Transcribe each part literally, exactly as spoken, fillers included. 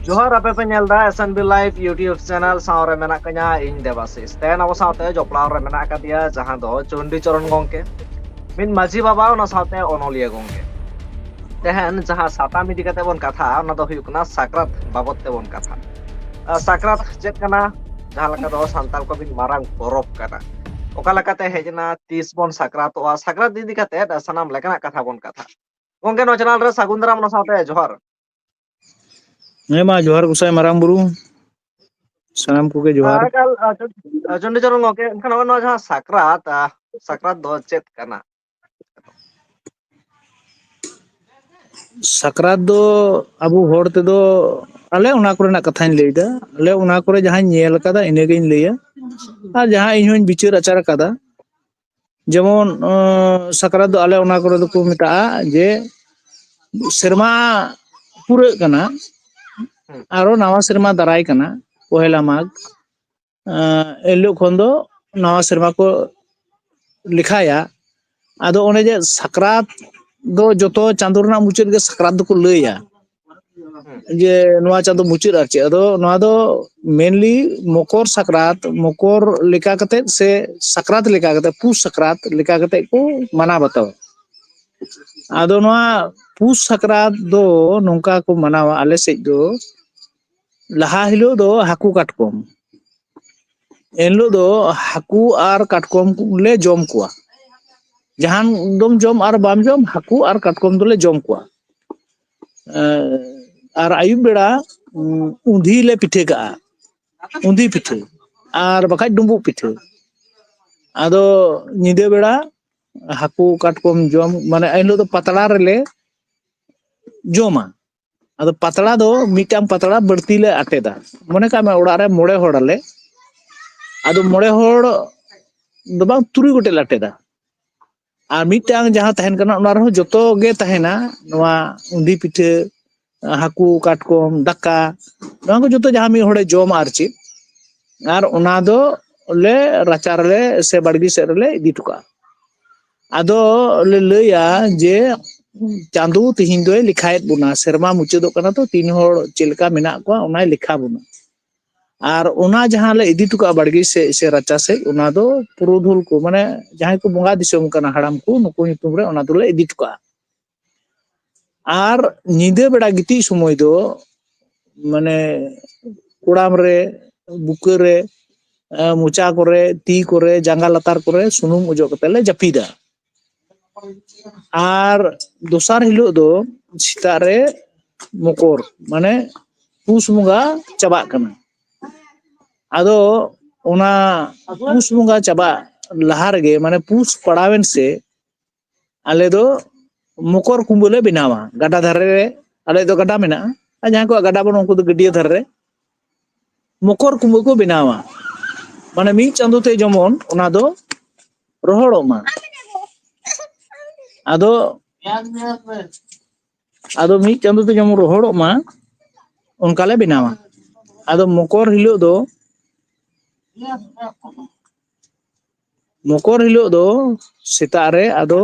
ᱡᱚᱦᱟᱨ, ᱟᱯᱮ ᱯᱮ ᱧᱮᱞ ᱮᱫᱟ S N B Live YouTube channel, ᱥᱟᱶ ᱨᱮ ᱢᱮᱱᱟᱜ ᱠᱟᱹᱧᱟ ᱤᱧ ᱫᱮᱵᱟᱥᱤᱥ᱾ ᱛᱮᱦᱮᱧ ᱟᱵᱚ ᱥᱟᱶᱛᱮ ᱡᱚᱯᱲᱟᱣ ᱨᱮ ᱢᱮᱱᱟᱜ ᱟᱠᱟᱫᱮᱭᱟ ᱡᱟᱦᱟᱸ ᱫᱚ ᱪᱚᱱᱰᱤ ᱪᱚᱨᱚᱱ ᱜᱚᱝᱠᱮ, ᱢᱤᱫ ᱢᱟᱹᱡᱷᱤ ᱵᱟᱵᱟ, ᱚᱱᱟ ᱥᱟᱶᱛᱮ ᱚᱱᱚᱞᱤᱭᱟᱹ ᱜᱚᱝᱠᱮ᱾ ᱛᱮᱦᱮᱧ ᱡᱟᱦᱟᱸ ᱥᱟᱛᱟᱢ ᱤᱫᱤ ᱠᱟᱛᱮ ᱵᱚᱱ ᱠᱟᱛᱷᱟᱜᱼᱟ, ᱚᱱᱟ ᱫᱚ ᱦᱩᱭᱩᱜ ᱠᱟᱱᱟ ᱥᱟᱠᱨᱟᱛ ᱵᱟᱵᱚᱛ ᱛᱮᱵᱚᱱ ᱠᱟᱛᱷᱟᱜᱼᱟ᱾ ᱟᱨ ᱥᱟᱠᱨᱟᱛ ᱪᱮᱫ ᱠᱟᱱᱟ? ᱡᱟᱦᱟᱸ ᱞᱮᱠᱟ ᱫᱚ ᱥᱟᱱᱛᱟᱲ ᱠᱚ ᱢᱤᱫ ᱢᱟᱨᱟᱝ ᱯᱚᱨᱚᱵᱽ ᱠᱟᱱᱟ, ᱚᱠᱟ ᱞᱮᱠᱟᱛᱮ ᱦᱮᱡ ᱮᱱᱟ, ᱛᱤᱥ ᱵᱚᱱ ᱥᱟᱠᱨᱟᱛᱚᱜᱼᱟ, ᱥᱟᱠᱨᱟᱛ ᱤᱫᱤ ᱠᱟᱛᱮ ᱥᱟᱱᱟᱢ ᱞᱮᱠᱟᱱᱟᱜ ᱠᱟᱛᱷᱟ ᱵᱚᱱ ᱠᱟᱛᱷᱟᱜᱼᱟ᱾ ᱜᱚᱝᱠᱮ, ᱱᱚᱣᱟ ᱪᱮᱱᱮᱞ ᱨᱮ ᱥᱟᱹᱜᱩᱱ ᱫᱟᱨᱟᱢ, ᱚᱱᱟ ᱥᱟᱶᱛᱮ ᱡᱚᱦᱟᱨ᱾ ᱦᱮᱸ ᱢᱟ, ᱡᱚᱦᱟᱨ ᱜᱚᱸᱥᱟᱭ ᱢᱟᱨᱟᱝ ᱵᱩᱨᱩ, ᱥᱟᱱᱟᱢ ᱠᱚᱜᱮ ᱡᱚᱦᱟᱨ᱾ ᱟᱨ ᱮᱠᱟᱞ, ᱟᱨ ᱪᱚᱱ-, ᱟᱨ ᱪᱚᱱᱰᱤ ᱪᱚᱨᱚᱱ ᱜᱚᱝᱠᱮ, ᱮᱱᱠᱷᱟᱱ ᱱᱚᱜᱼᱚᱭ ᱱᱚᱣᱟ ᱡᱟᱦᱟᱸ ᱥᱟᱠᱨᱟᱛ, ᱟᱨ ᱥᱟᱠᱨᱟᱛ ᱫᱚ ᱪᱮᱫ ᱠᱟᱱᱟ? ᱥᱟᱠᱨᱟᱛ ᱫᱚ ᱟᱵᱚ ᱦᱚᱲ ᱛᱮᱫᱚ, ᱟᱞᱮ ᱚᱱᱟ ᱠᱚᱨᱮᱱᱟᱜ ᱠᱟᱛᱷᱟᱧ ᱞᱟᱹᱭᱫᱟ, ᱟᱞᱮ ᱚᱱᱟ ᱠᱚᱨᱮ ᱡᱟᱦᱟᱸᱧ ᱧᱮᱞ ᱟᱠᱟᱫᱟ ᱤᱱᱟᱹᱜᱤᱧ ᱞᱟᱹᱭᱟ, ᱟᱨ ᱡᱟᱦᱟᱸ ᱤᱧ ᱦᱚᱧ ᱵᱤᱪᱟᱹᱨ ᱟᱪᱟᱨ ᱟᱠᱟᱫᱟ᱾ ᱡᱮᱢᱚᱱ, ᱟᱸ, ᱥᱟᱠᱨᱟᱛ ᱫᱚ ᱟᱞᱮ ᱚᱱᱟ ᱠᱚᱨᱮ ᱫᱚᱠᱚ ᱢᱮᱛᱟᱜᱼᱟ ᱡᱮ ᱥᱮᱨᱢᱟ ᱯᱩᱨᱟᱹᱜ ᱠᱟᱱᱟ, ᱦᱩᱸ᱾ ᱟᱨᱚ ᱱᱟᱣᱟ ᱥᱮᱨᱢᱟ ᱫᱟᱨᱟᱭ ᱠᱟᱱᱟ, ᱯᱚᱦᱮᱞᱟ ᱢᱟᱜᱽ᱾ ᱟᱸ, ᱮᱱ ᱦᱤᱞᱳᱜ ᱠᱷᱚᱱ ᱫᱚ ᱱᱟᱣᱟ ᱥᱮᱨᱢᱟ ᱠᱚ ᱞᱮᱠᱷᱟᱭᱟ᱾ ᱟᱫᱚ ᱚᱱᱮ ᱡᱮ ᱥᱟᱠᱨᱟᱛ ᱫᱚ ᱡᱚᱛᱚ ᱪᱟᱸᱫᱳ ᱨᱮᱱᱟᱜ ᱢᱩᱪᱟᱹᱫ ᱜᱮ ᱥᱟᱠᱨᱟᱛ ᱫᱚᱠᱚ ᱞᱟᱹᱭᱟ, ᱦᱩᱸ᱾ ᱡᱮ ᱱᱚᱣᱟ ᱪᱟᱸᱫᱳ ᱢᱩᱪᱟᱹᱫ᱾ ᱟᱨ ᱪᱮᱫ, ᱟᱫᱚ ᱱᱚᱣᱟ ᱫᱚ mainly ᱢᱚᱠᱚᱨ ᱥᱟᱠᱨᱟᱛ, ᱢᱚᱠᱚᱨ ᱞᱮᱠᱟ ᱠᱟᱛᱮ ᱥᱮ ᱥᱟᱠᱨᱟᱛ ᱞᱮᱠᱟ ᱠᱟᱛᱮ, ᱯᱩᱥ ᱥᱟᱠᱨᱟᱛ ᱞᱮᱠᱟ ᱠᱟᱛᱮ ᱠᱚ ᱢᱟᱱᱟᱣ ᱵᱟᱛᱟᱣᱟ᱾ ᱟᱫᱚ ᱱᱚᱣᱟ ᱯᱩᱥ ᱥᱟᱠᱨᱟᱛ ᱫᱚ ᱱᱚᱝᱠᱟ ᱠᱚ ᱢᱟᱱᱟᱣᱟ ᱟᱞᱮ ᱥᱮᱫ ᱫᱚ, ᱞᱟᱦᱟ ᱦᱤᱞᱳᱜ ᱫᱚ ᱦᱟᱹᱠᱩ ᱠᱟᱴᱠᱚᱢ, ᱮᱱᱦᱤᱞᱳᱜ ᱫᱚ ᱦᱟᱹᱠᱩ ᱟᱨ ᱠᱟᱴᱠᱚᱢ ᱞᱮ ᱡᱚᱢ ᱠᱚᱣᱟ᱾ ᱡᱟᱦᱟᱱ ᱫᱚᱢ ᱡᱚᱢ ᱟᱨ ᱵᱟᱢ ᱡᱚᱢ, ᱦᱟᱹᱠᱩ ᱟᱨ ᱠᱟᱴᱠᱚᱢ ᱫᱚᱞᱮ ᱡᱚᱢ ᱠᱚᱣᱟ᱾ ᱮᱸ, ᱟᱨ ᱟᱹᱭᱩᱵ ᱵᱮᱲᱟ, ᱩᱸ, ᱩᱸᱫᱷᱤ ᱞᱮ ᱯᱤᱴᱷᱟᱹ ᱠᱟᱜᱼᱟ, ᱩᱸᱫᱷᱤ ᱯᱤᱴᱷᱟᱹ, ᱟᱨ ᱵᱟᱠᱷᱟᱡ ᱰᱩᱸᱵᱩᱜ ᱯᱤᱴᱷᱟᱹ᱾ ᱟᱫᱚ ᱧᱤᱫᱟᱹ ᱵᱮᱲᱟ ᱦᱟᱹᱠᱩ ᱠᱟᱴᱠᱚᱢ ᱡᱚᱢ, ᱢᱟᱱᱮ ᱮᱱᱦᱤᱞᱳᱜ ᱫᱚ ᱯᱟᱛᱲᱟ ᱨᱮᱞᱮ ᱡᱚᱢᱟ᱾ ᱟᱫᱚ ᱯᱟᱛᱲᱟ ᱫᱚ ᱢᱤᱫᱴᱟᱝ ᱯᱟᱛᱲᱟ ᱵᱟᱹᱲᱛᱤ ᱞᱮ ᱟᱴᱮᱫᱟ᱾ ᱢᱚᱱᱮ ᱠᱟᱜ ᱢᱮ, ᱚᱲᱟᱜ ᱨᱮ ᱢᱚᱬᱮ ᱦᱚᱲ ᱟᱞᱮ, ᱟᱫᱚ ᱢᱚᱬᱮ ᱦᱚᱲ ᱫᱚ ᱵᱟᱝ, ᱛᱩᱨᱩᱭ ᱜᱚᱴᱮᱡ ᱞᱮ ᱟᱴᱮᱫᱟ᱾ ᱟᱨ ᱢᱤᱫᱴᱟᱝ ᱡᱟᱦᱟᱸ ᱛᱟᱦᱮᱱ ᱠᱟᱱᱟ, ᱚᱱᱟ ᱨᱮᱦᱚᱸ ᱡᱚᱛᱚ ᱜᱮ ᱛᱟᱦᱮᱱᱟ, ᱱᱚᱣᱟ ᱩᱸᱫᱷᱤ ᱯᱤᱴᱷᱟᱹ, ᱦᱟᱹᱠᱩ, ᱠᱟᱴᱠᱚᱢ, ᱫᱟᱠᱟ, ᱱᱚᱣᱟ ᱠᱚ ᱡᱚᱛᱚ ᱡᱟᱦᱟᱸ ᱢᱤᱫ ᱦᱚᱲᱮ ᱡᱚᱢᱟ ᱟᱨ ᱪᱮᱫ, ᱟᱨ ᱚᱱᱟ ᱫᱚ ᱞᱮ ᱨᱟᱪᱟ ᱨᱮᱞᱮ ᱥᱮ ᱵᱟᱲᱜᱮ ᱥᱮᱫ ᱨᱮᱞᱮ ᱤᱫᱤ ᱦᱚᱴᱚ ᱠᱟᱜᱼᱟ᱾ ᱟᱫᱚ ᱞᱮ ᱞᱟᱹᱭᱟ ᱡᱮ ᱪᱟᱸᱫᱚ ᱛᱤᱦᱤᱧ ᱫᱚᱭ ᱞᱮᱠᱷᱟᱭᱮᱫ ᱵᱚᱱᱟ, ᱥᱮᱨᱢᱟ ᱢᱩᱪᱟᱹᱫᱚᱜ ᱠᱟᱱᱟ, ᱛᱚ ᱛᱤᱱ ᱦᱚᱲ ᱪᱮᱫ ᱞᱮᱠᱟ ᱢᱮᱱᱟᱜ ᱠᱚᱣᱟ ᱚᱱᱟᱭ ᱞᱮᱠᱷᱟ ᱵᱚᱱᱟ᱾ ᱟᱨ ᱚᱱᱟ ᱡᱟᱦᱟᱸ ᱞᱮ ᱤᱫᱤ ᱦᱚᱴᱚ ᱠᱟᱜᱼᱟ ᱵᱟᱲᱜᱮ ᱥᱮᱫ ᱥᱮ ᱨᱟᱪᱟ ᱥᱮᱫ, ᱚᱱᱟ ᱫᱚ ᱯᱩᱨᱩᱫᱷᱩᱞ ᱠᱚ, ᱢᱟᱱᱮ ᱡᱟᱦᱟᱸᱭ ᱠᱚ ᱵᱚᱸᱜᱟ ᱫᱤᱥᱚᱢ ᱠᱟᱱᱟ ᱦᱟᱲᱟᱢ ᱠᱚ, ᱱᱩᱠᱩ ᱧᱩᱛᱩᱢ ᱨᱮ ᱚᱱᱟ ᱫᱚᱞᱮ ᱤᱫᱤ ᱦᱚᱴᱚ ᱠᱟᱜᱼᱟ᱾ ᱟᱨ ᱧᱤᱫᱟᱹ ᱵᱮᱲᱟ ᱜᱤᱛᱤᱡ ᱥᱚᱢᱚᱭ ᱫᱚ ᱢᱟᱱᱮ ᱠᱚᱲᱟᱢ ᱨᱮ, ᱵᱩᱠᱟᱹ ᱨᱮ, ᱮ, ᱢᱚᱪᱟ ᱠᱚᱨᱮ, ᱛᱤ ᱠᱚᱨᱮ, ᱡᱟᱸᱜᱟ ᱞᱟᱛᱟᱨ ᱠᱚᱨᱮ ᱥᱩᱱᱩᱢ ᱚᱡᱚᱜ ᱠᱟᱛᱮ ᱞᱮ ᱡᱟᱹᱯᱤᱫᱟ᱾ ᱟᱨ ᱫᱚᱥᱟᱨ ᱦᱤᱞᱳᱜ ᱫᱚ ᱥᱮᱛᱟᱜ ᱨᱮ ᱢᱚᱠᱚᱨ, ᱢᱟᱱᱮ ᱯᱩᱥ ᱵᱚᱸᱜᱟ ᱪᱟᱵᱟᱜ ᱠᱟᱱᱟ᱾ ᱟᱫᱚ ᱚᱱᱟ ᱯᱩᱥ ᱵᱚᱸᱜᱟ ᱪᱟᱵᱟᱜ ᱞᱟᱦᱟ ᱨᱮᱜᱮ, ᱢᱟᱱᱮ ᱯᱩᱥ ᱯᱟᱲᱟᱣᱮᱱ ᱥᱮ, ᱟᱞᱮ ᱫᱚ ᱢᱚᱠᱚᱨ ᱠᱩᱸᱵᱟᱹ ᱞᱮ ᱵᱮᱱᱟᱣᱟ᱾ ᱜᱟᱰᱟ ᱫᱷᱟᱨᱮ ᱨᱮ, ᱟᱞᱮ ᱫᱚ ᱜᱟᱰᱟ ᱢᱮᱱᱟᱜᱼᱟ, ᱟᱨ ᱡᱟᱦᱟᱸᱭ ᱠᱚᱣᱟᱜ ᱜᱟᱰᱟ ᱵᱟᱹᱱᱩᱜᱼᱟ, ᱩᱱᱠᱩ ᱫᱚ ᱜᱟᱹᱰᱭᱟᱹ ᱫᱷᱟᱨᱮ ᱨᱮ ᱢᱚᱠᱚᱨ ᱠᱩᱸᱵᱟᱹ ᱠᱚ ᱵᱮᱱᱟᱣᱟ᱾ ᱢᱟᱱᱮ ᱢᱤᱫ ᱪᱟᱸᱫᱚ ᱛᱮ ᱡᱮᱢᱚᱱ ᱚᱱᱟ ᱫᱚ ᱨᱚᱦᱚᱲᱚᱜ ᱢᱟ᱾ ᱟᱫᱚ, ᱟᱫᱚ ᱢᱤᱫ ᱪᱟᱸᱫᱚ ᱛᱮ ᱡᱮᱢᱚᱱ ᱨᱚᱦᱚᱲᱚᱜ ᱢᱟ, ᱚᱱᱠᱟ ᱞᱮ ᱵᱮᱱᱟᱣᱟ᱾ ᱟᱫᱚ ᱢᱚᱠᱚᱨ ᱦᱤᱞᱳᱜ ᱫᱚ, ᱢᱚᱠᱚᱨ ᱦᱤᱞᱳᱜ ᱫᱚ ᱥᱮᱛᱟᱜ ᱨᱮ ᱟᱫᱚ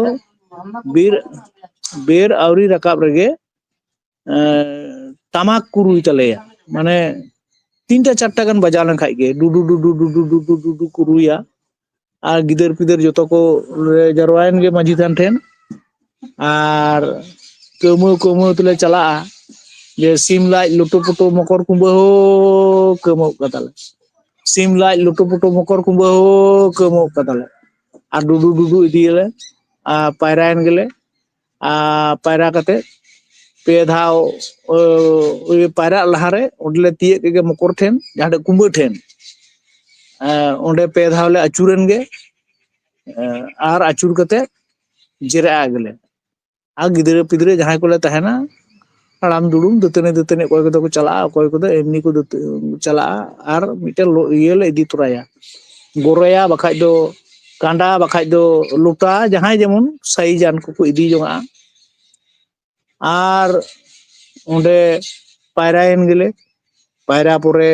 ᱵᱮᱨ, ᱵᱮᱨ ᱟᱹᱣᱨᱤ ᱨᱟᱠᱟᱵ ᱨᱮᱜᱮ, ᱮᱸ, ᱴᱟᱢᱟᱠ ᱠᱚ ᱨᱩᱭ ᱛᱟᱞᱮᱭᱟ᱾ ᱢᱟᱱᱮ ᱛᱤᱱᱴᱟ ᱪᱟᱨᱴᱟ ᱜᱟᱱ ᱵᱟᱡᱟᱣ ᱞᱮᱱᱠᱷᱟᱡ ᱜᱮ ᱰᱩᱰᱩ ᱰᱩᱰᱩ ᱰᱩᱰᱩ ᱰᱩᱰᱩ ᱰᱩᱰᱩ ᱠᱚ ᱨᱩᱭᱟ᱾ ᱟᱨ ᱜᱤᱫᱟᱹᱨ ᱯᱤᱫᱟᱹᱨ ᱡᱚᱛᱚ ᱠᱚ ᱞᱮ ᱡᱟᱨᱣᱟᱭᱮᱱ ᱜᱮ ᱢᱟᱹᱡᱷᱤ ᱛᱷᱟᱱ ᱴᱷᱮᱱ᱾ ᱟᱨ ᱠᱟᱹᱣᱢᱟᱹᱣ ᱠᱟᱹᱣᱢᱟᱹᱣ ᱛᱮᱞᱮ ᱪᱟᱞᱟᱜᱼᱟ ᱡᱮ, "ᱥᱤᱢ ᱞᱟᱡ ᱞᱩᱴᱩ ᱯᱩᱴᱩ ᱢᱚᱠᱚᱨ ᱠᱩᱸᱵᱟᱹ ᱦᱳ", ᱠᱟᱹᱣᱢᱟᱹᱣ ᱠᱟᱫᱟᱞᱮ᱾ "ᱥᱤᱢ ᱞᱟᱡ ᱞᱩᱴᱩ ᱯᱩᱴᱩ ᱢᱚᱠᱚᱨ ᱠᱩᱸᱵᱟᱹ ᱦᱳ", ᱠᱟᱹᱣᱢᱟᱹᱣ ᱠᱟᱫᱟᱞᱮ᱾ ᱟᱨ ᱰᱩᱰᱩ ᱰᱩᱰᱩ ᱤᱫᱤᱭᱟᱞᱮ, ᱟᱨ ᱯᱟᱭᱨᱟᱭᱮᱱ ᱜᱮᱞᱮ᱾ ᱟᱨ ᱯᱟᱭᱨᱟ ᱠᱟᱛᱮ ᱯᱮ ᱫᱷᱟᱣ, ᱳ, ᱳᱭ ᱯᱟᱭᱨᱟᱜ ᱞᱟᱦᱟᱨᱮ ᱚᱸᱰᱮ ᱞᱮ ᱛᱤᱭᱟᱹᱜ ᱠᱮᱫ ᱜᱮ ᱢᱚᱠᱚᱨ ᱴᱷᱮᱱ, ᱡᱟᱦᱟᱸ ᱴᱷᱮᱱ ᱠᱩᱸᱵᱟᱹ ᱴᱷᱮᱱ᱾ ᱮᱸ, ᱚᱸᱰᱮ ᱯᱮ ᱫᱷᱟᱣ ᱞᱮ ᱟᱹᱪᱩᱨᱮᱱ ᱜᱮ, ᱮᱸ, ᱟᱨ ᱟᱹᱪᱩᱨ ᱠᱟᱛᱮ ᱡᱮᱨᱮᱫ ᱟᱜ ᱜᱮᱞᱮ᱾ ᱟᱨ ᱜᱤᱫᱽᱨᱟᱹ ᱯᱤᱫᱽᱨᱟᱹ ᱡᱟᱦᱟᱸᱭ ᱠᱚᱞᱮ ᱛᱟᱦᱮᱱᱟ, ᱦᱟᱲᱟᱢ ᱫᱩᱲᱩᱢ ᱫᱟᱹᱛᱟᱹᱱᱤ ᱫᱟᱹᱛᱟᱹᱱᱤ, ᱚᱠᱚᱭ ᱠᱚᱫᱚ ᱠᱚ ᱪᱟᱞᱟᱜᱼᱟ, ᱚᱠᱚᱭ ᱠᱚᱫᱚ ᱮᱢᱱᱤ ᱠᱚ ᱫᱟᱹᱛᱟᱹ-, ᱪᱟᱞᱟᱜᱼᱟ, ᱟᱨ ᱢᱤᱫᱴᱮᱱ ᱞᱚ-, ᱤᱭᱟᱹ ᱞᱮ ᱤᱫᱤ ᱛᱚᱨᱟᱭᱟ, ᱜᱚᱨᱚᱭᱟ, ᱵᱟᱠᱷᱟᱡ ᱫᱚ ᱠᱟᱸᱰᱟ, ᱵᱟᱠᱷᱟᱡ ᱫᱚ ᱞᱚᱴᱟ, ᱡᱟᱦᱟᱸᱭ ᱡᱮᱢᱚᱱ ᱥᱟᱭᱤᱡᱟᱱ ᱠᱚᱠᱚ ᱤᱫᱤ ᱡᱚᱝᱟᱜᱼᱟ᱾ ᱟᱨ ᱚᱸᱰᱮ ᱯᱟᱭᱨᱟᱭᱮᱱ ᱜᱮᱞᱮ᱾ ᱯᱟᱭᱨᱟ ᱯᱚᱨᱮ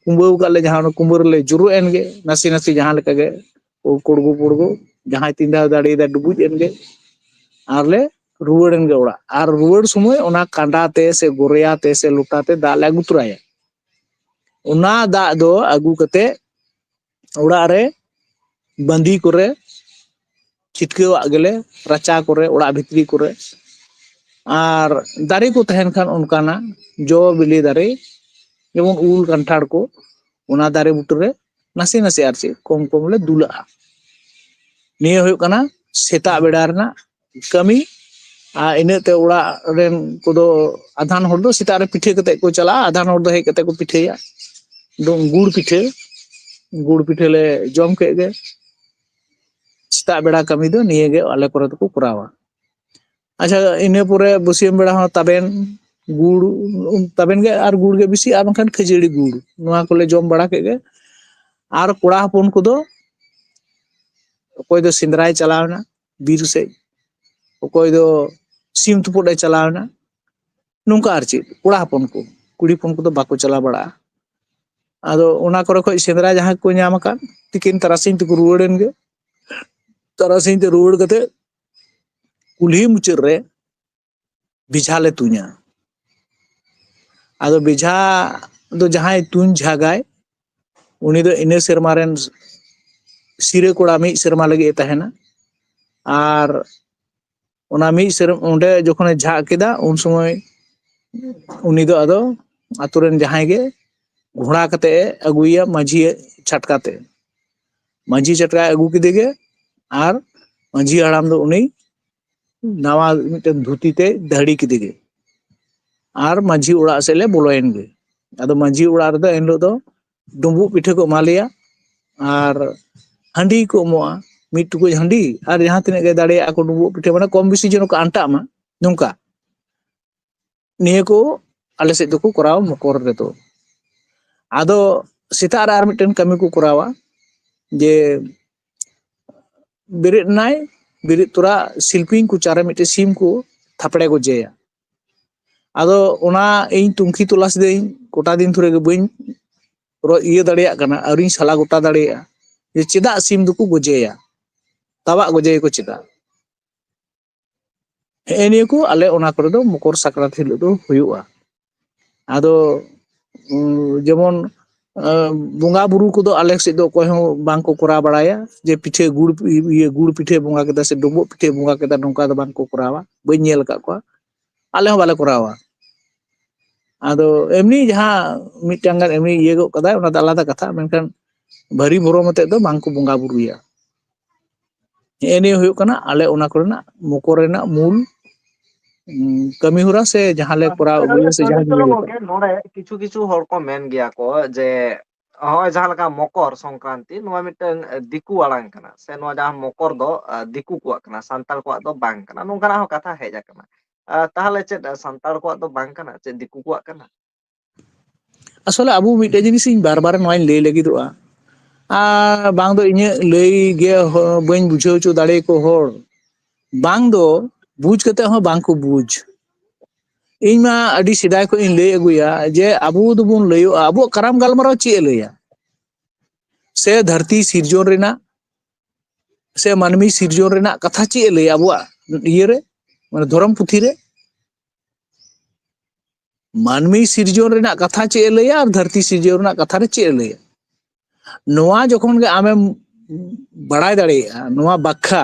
ᱠᱩᱢᱵᱟᱹᱣ ᱠᱟᱜ ᱞᱮ, ᱡᱟᱦᱟᱸ ᱚᱱᱟ ᱠᱩᱢᱵᱟᱹ ᱨᱮᱞᱮ ᱡᱩᱨᱩᱜ ᱮᱱ ᱜᱮ, ᱱᱟᱥᱮ ᱱᱟᱥᱮ ᱡᱟᱦᱟᱸ ᱞᱮᱠᱟ ᱜᱮ, ᱠᱩᱲᱜᱩ ᱯᱩᱲᱜᱩ, ᱡᱟᱦᱟᱸᱭ ᱛᱤᱱ ᱫᱷᱟᱣ ᱫᱟᱲᱮᱭᱟᱫᱟ ᱰᱩᱵᱩᱡ ᱮᱱ ᱜᱮ᱾ ᱟᱨ ᱞᱮ ᱨᱩᱣᱟᱹᱲ ᱮᱱ ᱜᱮ ᱚᱲᱟᱜ᱾ ᱟᱨ ᱨᱩᱣᱟᱹᱲ ᱥᱚᱢᱚᱭ ᱚᱱᱟ ᱠᱟᱸᱰᱟ ᱛᱮ ᱥᱮ ᱜᱚᱨᱭᱟ ᱛᱮ ᱥᱮ ᱞᱚᱴᱟ ᱛᱮ ᱫᱟᱜ ᱞᱮ ᱟᱹᱜᱩ ᱛᱚᱨᱟᱭᱟ᱾ ᱚᱱᱟ ᱫᱟᱜ ᱫᱚ ᱟᱹᱜᱩ ᱠᱟᱛᱮ ᱚᱲᱟᱜ ᱨᱮ ᱵᱟᱸᱫᱤ ᱠᱚᱨᱮ ᱪᱷᱤᱴᱠᱟᱹᱣᱟᱜ ᱜᱮᱞᱮ, ᱨᱟᱪᱟ ᱠᱚᱨᱮ, ᱚᱲᱟᱜ ᱵᱷᱤᱛᱨᱤ ᱠᱚᱨᱮ᱾ ᱟᱨ ᱫᱟᱨᱮ ᱠᱚ ᱛᱟᱦᱮᱱ ᱠᱷᱟᱱ ᱚᱱᱠᱟᱱᱟᱜ ᱡᱚ ᱵᱤᱞᱤ ᱫᱟᱨᱮ, ᱡᱮᱢᱚᱱ ᱩᱞ ᱠᱟᱱᱴᱷᱟᱲ ᱠᱚ, ᱚᱱᱟ ᱫᱟᱨᱮ ᱵᱩᱴᱟᱹᱨᱮ ᱱᱟᱥᱮ ᱱᱟᱥᱮ ᱟᱨ ᱪᱮᱫ ᱠᱚᱢ ᱠᱚᱢ ᱞᱮ ᱫᱩᱞᱟᱜᱼᱟ᱾ ᱱᱤᱭᱟᱹ ᱦᱩᱭᱩᱜ ᱠᱟᱱᱟ ᱥᱮᱛᱟᱜ ᱵᱮᱲᱟ ᱨᱮᱱᱟᱜ ᱠᱟᱹᱢᱤ᱾ ᱟᱨ ᱤᱱᱟᱹᱜ ᱛᱮ ᱚᱲᱟᱜ ᱨᱮᱱ ᱠᱚᱫᱚ ᱟᱫᱷᱟᱱ ᱦᱚᱲ ᱫᱚ ᱥᱮᱛᱟᱜ ᱨᱮ ᱯᱤᱴᱷᱟᱹ ᱠᱟᱛᱮ ᱠᱚ ᱪᱟᱞᱟᱜᱼᱟ, ᱟᱫᱷᱟᱱ ᱦᱚᱲ ᱫᱚ ᱦᱮᱡ ᱠᱟᱛᱮ ᱠᱚ ᱯᱤᱴᱷᱟᱹᱭᱟ᱾ ᱰᱩ- ᱜᱩᱲ ᱯᱤᱴᱷᱟᱹ, ᱜᱩᱲ ᱯᱤᱴᱷᱟᱹ ᱞᱮ ᱡᱚᱢ ᱠᱮᱫ ᱜᱮ᱾ ᱥᱮᱛᱟᱜ ᱵᱮᱲᱟ ᱠᱟᱹᱢᱤ ᱫᱚ ᱱᱤᱭᱟᱹ ᱜᱮ ᱟᱞᱮ ᱠᱚᱨᱮ ᱫᱚᱠᱚ ᱠᱚᱨᱟᱣᱟ᱾ ᱟᱪᱪᱷᱟ, ᱤᱱᱟᱹ ᱯᱚᱨᱮ ᱵᱟᱹᱥᱭᱟᱹᱢ ᱵᱮᱲᱟ ᱦᱚᱸ ᱛᱟᱵᱮᱱ, ᱜᱩᱲ, ᱛᱟᱵᱮᱱ ᱜᱮ ᱟᱨ ᱜᱩᱲ ᱜᱮ ᱵᱮᱥᱤ, ᱟᱨ ᱵᱟᱝᱠᱷᱟᱱ ᱠᱷᱟᱹᱡᱟᱹᱲᱤ ᱜᱩᱲ, ᱱᱚᱣᱟ ᱠᱚᱞᱮ ᱡᱚᱢ ᱵᱟᱲᱟ ᱠᱮᱫ ᱜᱮ᱾ ᱟᱨ ᱠᱚᱲᱟ ᱦᱚᱯᱚᱱ ᱠᱚᱫᱚ ᱚᱠᱚᱭ ᱫᱚ ᱥᱮᱸᱫᱽᱨᱟᱭ ᱪᱟᱞᱟᱣ ᱮᱱᱟ ᱵᱤᱨ ᱥᱮᱫ, ᱚᱠᱚᱭ ᱫᱚ ᱥᱤᱢ ᱛᱩᱯᱩᱫ ᱮ ᱪᱟᱞᱟᱣ ᱮᱱᱟ, ᱱᱚᱝᱠᱟ ᱟᱨ ᱪᱮᱫ᱾ ᱠᱚᱲᱟ ᱦᱚᱯᱚᱱ ᱠᱚ, ᱠᱩᱲᱤ ᱦᱚᱯᱚᱱ ᱠᱚᱫᱚ ᱵᱟᱠᱚ ᱪᱟᱞᱟᱣ ᱵᱟᱲᱟᱜᱼᱟ᱾ ᱟᱫᱚ ᱚᱱᱟ ᱠᱚᱨᱮ ᱠᱷᱚᱱ ᱥᱮᱸᱫᱽᱨᱟ ᱡᱟᱦᱟᱸᱭ ᱠᱚ ᱧᱟᱢ ᱟᱠᱟᱫ, ᱛᱤᱠᱤᱱ ᱛᱟᱨᱟᱥᱤᱧ ᱛᱮᱠᱚ ᱨᱩᱣᱟᱹᱲ ᱮᱱ ᱜᱮ᱾ ᱛᱟᱨᱟᱥᱤᱧ ᱛᱮ ᱨᱩᱣᱟᱹᱲ ᱠᱟᱛᱮ ᱠᱩᱞᱦᱤ ᱢᱩᱪᱟᱹᱫ ᱨᱮ ᱵᱮᱡᱷᱟ ᱞᱮ ᱛᱩᱧᱟ᱾ ᱟᱫᱚ ᱵᱮᱡᱷᱟ ᱫᱚ ᱡᱟᱦᱟᱸᱭ ᱛᱩᱧ ᱡᱷᱟᱜᱟᱭ, ᱩᱱᱤ ᱫᱚ ᱤᱱᱟᱹ ᱥᱮᱨᱢᱟ ᱨᱮᱱ ᱥᱤᱨᱟᱹ ᱠᱚᱲᱟ ᱢᱤᱫ ᱥᱮᱨᱢᱟ ᱞᱟᱹᱜᱤᱫ ᱮ ᱛᱟᱦᱮᱱᱟ᱾ ᱟᱨ ᱚᱱᱟ ᱢᱤᱫ ᱥᱮᱨᱢᱟ ᱚᱸᱰᱮ ᱡᱚᱠᱷᱚᱱᱮ ᱡᱷᱟᱜ ᱠᱮᱫᱟ, ᱩᱱ ᱥᱚᱢᱚᱭ ᱩᱱᱤ ᱫᱚ ᱟᱫᱚ ᱟᱛᱳ ᱨᱮᱱ ᱡᱟᱦᱟᱸᱭ ᱜᱮ ᱜᱷᱚᱲᱟ ᱠᱟᱛᱮ ᱮ ᱟᱹᱜᱩᱭᱮᱭᱟ ᱢᱟᱹᱡᱷᱤ ᱪᱷᱟᱴᱠᱟ ᱛᱮ᱾ ᱢᱟᱹᱡᱷᱤ ᱪᱷᱟᱴᱠᱟᱭ ᱟᱹᱜᱩ ᱠᱮᱫᱮ ᱜᱮ, ᱟᱨ ᱢᱟᱹᱡᱷᱤ ᱦᱟᱲᱟᱢ ᱫᱚ ᱩᱱᱤ ᱱᱟᱣᱟ ᱢᱤᱫᱴᱮᱱ ᱫᱷᱩᱛᱤ ᱛᱮ ᱫᱟᱹᱦᱲᱤ ᱠᱮᱫᱮ ᱜᱮ, ᱟᱨ ᱢᱟᱹᱡᱷᱤ ᱚᱲᱟᱜ ᱥᱮᱫ ᱞᱮ ᱵᱚᱞᱚᱭᱮᱱ ᱜᱮ᱾ ᱟᱫᱚ ᱢᱟᱹᱡᱷᱤ ᱚᱲᱟᱜ ᱨᱮᱫᱚ ᱮᱱᱦᱤᱞᱳᱜ ᱫᱚ ᱰᱩᱸᱵᱩᱜ ᱯᱤᱴᱷᱟᱹ ᱠᱚ ᱮᱢᱟ ᱞᱮᱭᱟ, ᱟᱨ ᱦᱟᱺᱰᱤ ᱠᱚ ᱮᱢᱚᱜᱼᱟ, ᱢᱤᱫ ᱴᱩᱠᱩᱡ ᱦᱟᱺᱰᱤ, ᱟᱨ ᱡᱟᱦᱟᱸ ᱛᱤᱱᱟᱹᱜ ᱜᱮ ᱫᱟᱲᱮᱭᱟᱜᱼᱟ ᱠᱚ ᱰᱩᱸᱵᱩᱜ ᱯᱤᱴᱷᱟᱹ, ᱢᱟᱱᱮ ᱠᱚᱢ ᱵᱮᱥᱤ ᱡᱮᱱᱚ ᱠᱚ ᱟᱱᱴᱟᱜ ᱢᱟ, ᱱᱚᱝᱠᱟ᱾ ᱱᱤᱭᱟᱹ ᱠᱚ ᱟᱞᱮ ᱥᱮᱫ ᱫᱚᱠᱚ ᱠᱚᱨᱟᱣᱟ ᱢᱚᱠᱚᱨ ᱨᱮᱫᱚ᱾ ᱟᱫᱚ ᱥᱮᱛᱟᱜ ᱨᱮ ᱟᱨ ᱢᱤᱫᱴᱮᱱ ᱠᱟᱹᱢᱤ ᱠᱚ ᱠᱚᱨᱟᱣᱟ, ᱡᱮ ᱵᱮᱨᱮᱫ ᱮᱱᱟᱭ, ᱵᱮᱨᱮᱫ ᱛᱚᱨᱟ ᱥᱤᱞᱯᱤᱧ ᱠᱚᱪᱟᱨᱮ ᱢᱤᱫᱴᱮᱱ ᱥᱤᱢ ᱠᱚ ᱛᱷᱟᱯᱲᱮ ᱜᱚᱡᱮᱭᱟ᱾ ᱟᱫᱚ ᱚᱱᱟ ᱤᱧ ᱛᱩᱱᱠᱷᱤ ᱛᱚᱞᱟᱥ ᱫᱟᱹᱧ, ᱜᱚᱴᱟ ᱫᱤᱱ ᱫᱷᱚᱨᱮ ᱜᱮ ᱵᱟᱹᱧ ᱨᱚ-, ᱤᱭᱟᱹ ᱫᱟᱲᱮᱭᱟᱜ ᱠᱟᱱᱟ, ᱟᱹᱣᱨᱤᱧ ᱥᱟᱞᱟ ᱜᱚᱴᱟ ᱫᱟᱲᱮᱭᱟᱜᱼᱟ ᱡᱮ ᱪᱮᱫᱟᱜ ᱥᱤᱢ ᱫᱚᱠᱚ ᱜᱚᱡᱮᱭᱟ, ᱛᱟᱵᱟᱜ ᱜᱚᱡᱮᱭᱟᱠᱚ ᱪᱮᱫᱟᱜ? ᱦᱮᱸ, ᱱᱤᱭᱟᱹ ᱠᱚ ᱟᱞᱮ ᱚᱱᱟ ᱠᱚᱨᱮ ᱫᱚ ᱢᱚᱠᱚᱨ ᱥᱟᱠᱨᱟᱛ ᱦᱤᱞᱳᱜ ᱫᱚ ᱦᱩᱭᱩᱜᱼᱟ᱾ ᱟᱫᱚ ᱩᱸ, ᱡᱮᱢᱚᱱ ᱟᱸ, ᱵᱚᱸᱜᱟ ᱵᱩᱨᱩ ᱠᱚᱫᱚ ᱟᱞᱮ ᱥᱮᱫ ᱫᱚ ᱚᱠᱚᱭ ᱦᱚᱸ ᱵᱟᱝ ᱠᱚ ᱠᱚᱨᱟᱣ ᱵᱟᱲᱟᱭᱟ, ᱡᱮ ᱯᱤᱴᱷᱟᱹ ᱜᱩᱲ, ᱤᱭᱟᱹ ᱜᱩᱲ ᱯᱤᱴᱷᱟᱹ ᱵᱚᱸᱜᱟ ᱠᱮᱫᱟ ᱥᱮ ᱰᱩᱸᱵᱩᱜ ᱯᱤᱴᱷᱟᱹ ᱵᱚᱸᱜᱟ ᱠᱮᱫᱟ, ᱱᱚᱝᱠᱟ ᱫᱚ ᱵᱟᱝ ᱠᱚ ᱠᱚᱨᱟᱣᱟ, ᱵᱟᱹᱧ ᱧᱮᱞ ᱟᱠᱟᱫ ᱠᱚᱣᱟ᱾ ᱟᱞᱮ ᱦᱚᱸ ᱵᱟᱞᱮ ᱠᱚᱨᱟᱣᱟ᱾ ᱟᱫᱚ ᱮᱢᱱᱤ ᱡᱟᱦᱟᱸ ᱢᱤᱫᱴᱟᱝ ᱜᱟᱱ ᱮᱢᱱᱤ ᱤᱭᱟᱹ ᱜᱚᱫ ᱠᱟᱫᱟᱭ, ᱚᱱᱟ ᱫᱚ ᱟᱞᱟᱫᱟ ᱠᱟᱛᱷᱟ, ᱢᱮᱱᱠᱷᱟᱱ ᱵᱷᱟᱹᱨᱤ ᱵᱷᱚᱨᱚᱢ ᱟᱛᱮᱫ ᱫᱚ ᱵᱟᱝ ᱠᱚ ᱵᱚᱸᱜᱟ ᱵᱩᱨᱩᱭᱟ᱾ ᱦᱮᱸ, ᱱᱤᱭᱟᱹ ᱦᱩᱭᱩᱜ ᱠᱟᱱᱟ ᱟᱞᱮ ᱚᱱᱟ ᱠᱚᱨᱮᱱᱟᱜ ᱢᱚᱠᱚᱨ ᱨᱮᱱᱟᱜ ᱢᱩᱞ, ᱩᱸ, ᱠᱟᱹᱢᱤ ᱦᱚᱨᱟ ᱥᱮ ᱡᱟᱦᱟᱸ ᱞᱮ ᱠᱚᱨᱟᱣ ᱟᱹᱜᱩᱭᱟ ᱥᱮ ᱡᱟᱦᱟᱸ ᱧᱮᱞ ᱟᱠᱟᱫᱟ᱾ ᱱᱚᱰᱮ ᱠᱤᱪᱷᱩ ᱠᱤᱪᱷᱩ ᱦᱚᱲ ᱠᱚ ᱢᱮᱱ ᱜᱮᱭᱟ ᱠᱚ ᱡᱮ ᱱᱚᱜᱼᱚᱭ ᱡᱟᱦᱟᱸ ᱞᱮᱠᱟ ᱢᱚᱠᱚᱨ ᱥᱚᱝᱠᱨᱟᱱᱛᱤ, ᱱᱚᱣᱟ ᱢᱤᱫᱴᱟᱝ ᱫᱤᱠᱩ ᱟᱲᱟᱝ ᱠᱟᱱᱟ, ᱥᱮ ᱱᱚᱣᱟ ᱡᱟᱦᱟᱸ ᱢᱚᱠᱚᱨ ᱫᱚ ᱫᱤᱠᱩ ᱠᱚᱣᱟᱜ ᱠᱟᱱᱟ, ᱥᱟᱱᱛᱟᱲ ᱠᱚᱣᱟᱜ ᱫᱚ ᱵᱟᱝ ᱠᱟᱱᱟ, ᱱᱚᱝᱠᱟᱱᱟᱜ ᱦᱚᱸ ᱠᱟᱛᱷᱟ ᱦᱮᱡ ᱟᱠᱟᱱᱟ᱾ ᱛᱟᱦᱚᱞᱮ ᱪᱮᱫ ᱥᱟᱱᱛᱟᱲ ᱠᱚᱣᱟᱜ ᱫᱚ ᱵᱟᱝ ᱠᱟᱱᱟ, ᱪᱮᱫ ᱫᱤᱠᱩ ᱠᱚᱣᱟᱜ ᱠᱟᱱᱟ? ᱟᱥᱚᱞᱮ ᱟᱵᱚ ᱢᱤᱫᱴᱮᱱ ᱡᱤᱱᱤᱥ ᱤᱧ ᱵᱟᱨ ᱵᱟᱨ ᱱᱚᱣᱟᱧ ᱞᱟᱹᱭ ᱞᱟᱹᱜᱤᱫᱚᱜᱼᱟ, ᱟᱨ ᱵᱟᱝ ᱫᱚ ᱤᱧᱟᱹᱜ ᱞᱟᱹᱭ ᱜᱮ ᱦᱚ-, ᱵᱟᱹᱧ ᱵᱩᱡᱷᱟᱹᱣ ᱦᱚᱪᱚ ᱫᱟᱲᱮᱭᱟᱠᱚ ᱦᱚᱲ, ᱵᱟᱝ ᱫᱚ ᱵᱩᱡᱽ ᱠᱟᱛᱮ ᱦᱚᱸ ᱵᱟᱝ ᱠᱚ ᱵᱩᱡᱽ᱾ ᱤᱧ ᱢᱟ ᱟᱹᱰᱤ ᱥᱮᱫᱟᱭ ᱠᱷᱚᱱ ᱤᱧ ᱞᱟᱹᱭ ᱟᱹᱜᱩᱭᱟ ᱡᱮ ᱟᱵᱚ ᱫᱚᱵᱚᱱ ᱞᱟᱹᱭᱚᱜᱼᱟ, ᱟᱵᱚᱣᱟᱜ ᱠᱟᱨᱟᱢ ᱜᱟᱞᱢᱟᱨᱟᱣ ᱪᱮᱫ ᱮ ᱞᱟᱹᱭᱟ? ᱥᱮ ᱫᱷᱟᱹᱨᱛᱤ ᱥᱤᱨᱡᱚᱱ ᱨᱮᱱᱟᱜ, ᱥᱮ ᱢᱟᱹᱱᱢᱤ ᱥᱤᱨᱡᱚᱱ ᱨᱮᱱᱟᱜ ᱠᱟᱛᱷᱟ ᱪᱮᱫ ᱮ ᱞᱟᱹᱭᱟ ᱟᱵᱚᱣᱟᱜ ᱤᱭᱟᱹᱨᱮ, ᱢᱟᱱᱮ ᱫᱷᱚᱨᱚᱢ ᱯᱩᱛᱷᱤ ᱨᱮ? ᱢᱟᱹᱱᱢᱤ ᱥᱤᱨᱡᱚᱱ ᱨᱮᱱᱟᱜ ᱠᱟᱛᱷᱟ ᱪᱮᱫ ᱮ ᱞᱟᱹᱭᱟ ᱟᱨ ᱫᱷᱟᱹᱨᱛᱤ ᱥᱤᱨᱡᱚᱱ ᱨᱮᱱᱟᱜ ᱠᱟᱛᱷᱟ ᱨᱮ ᱪᱮᱫ ᱮ ᱞᱟᱹᱭᱟ? ᱱᱚᱣᱟ ᱡᱚᱠᱷᱚᱱ ᱜᱮ ᱟᱢᱮᱢ ᱵᱟᱲᱟᱭ ᱫᱟᱲᱮᱭᱟᱜᱼᱟ, ᱱᱚᱣᱟ ᱵᱟᱠᱷᱟ,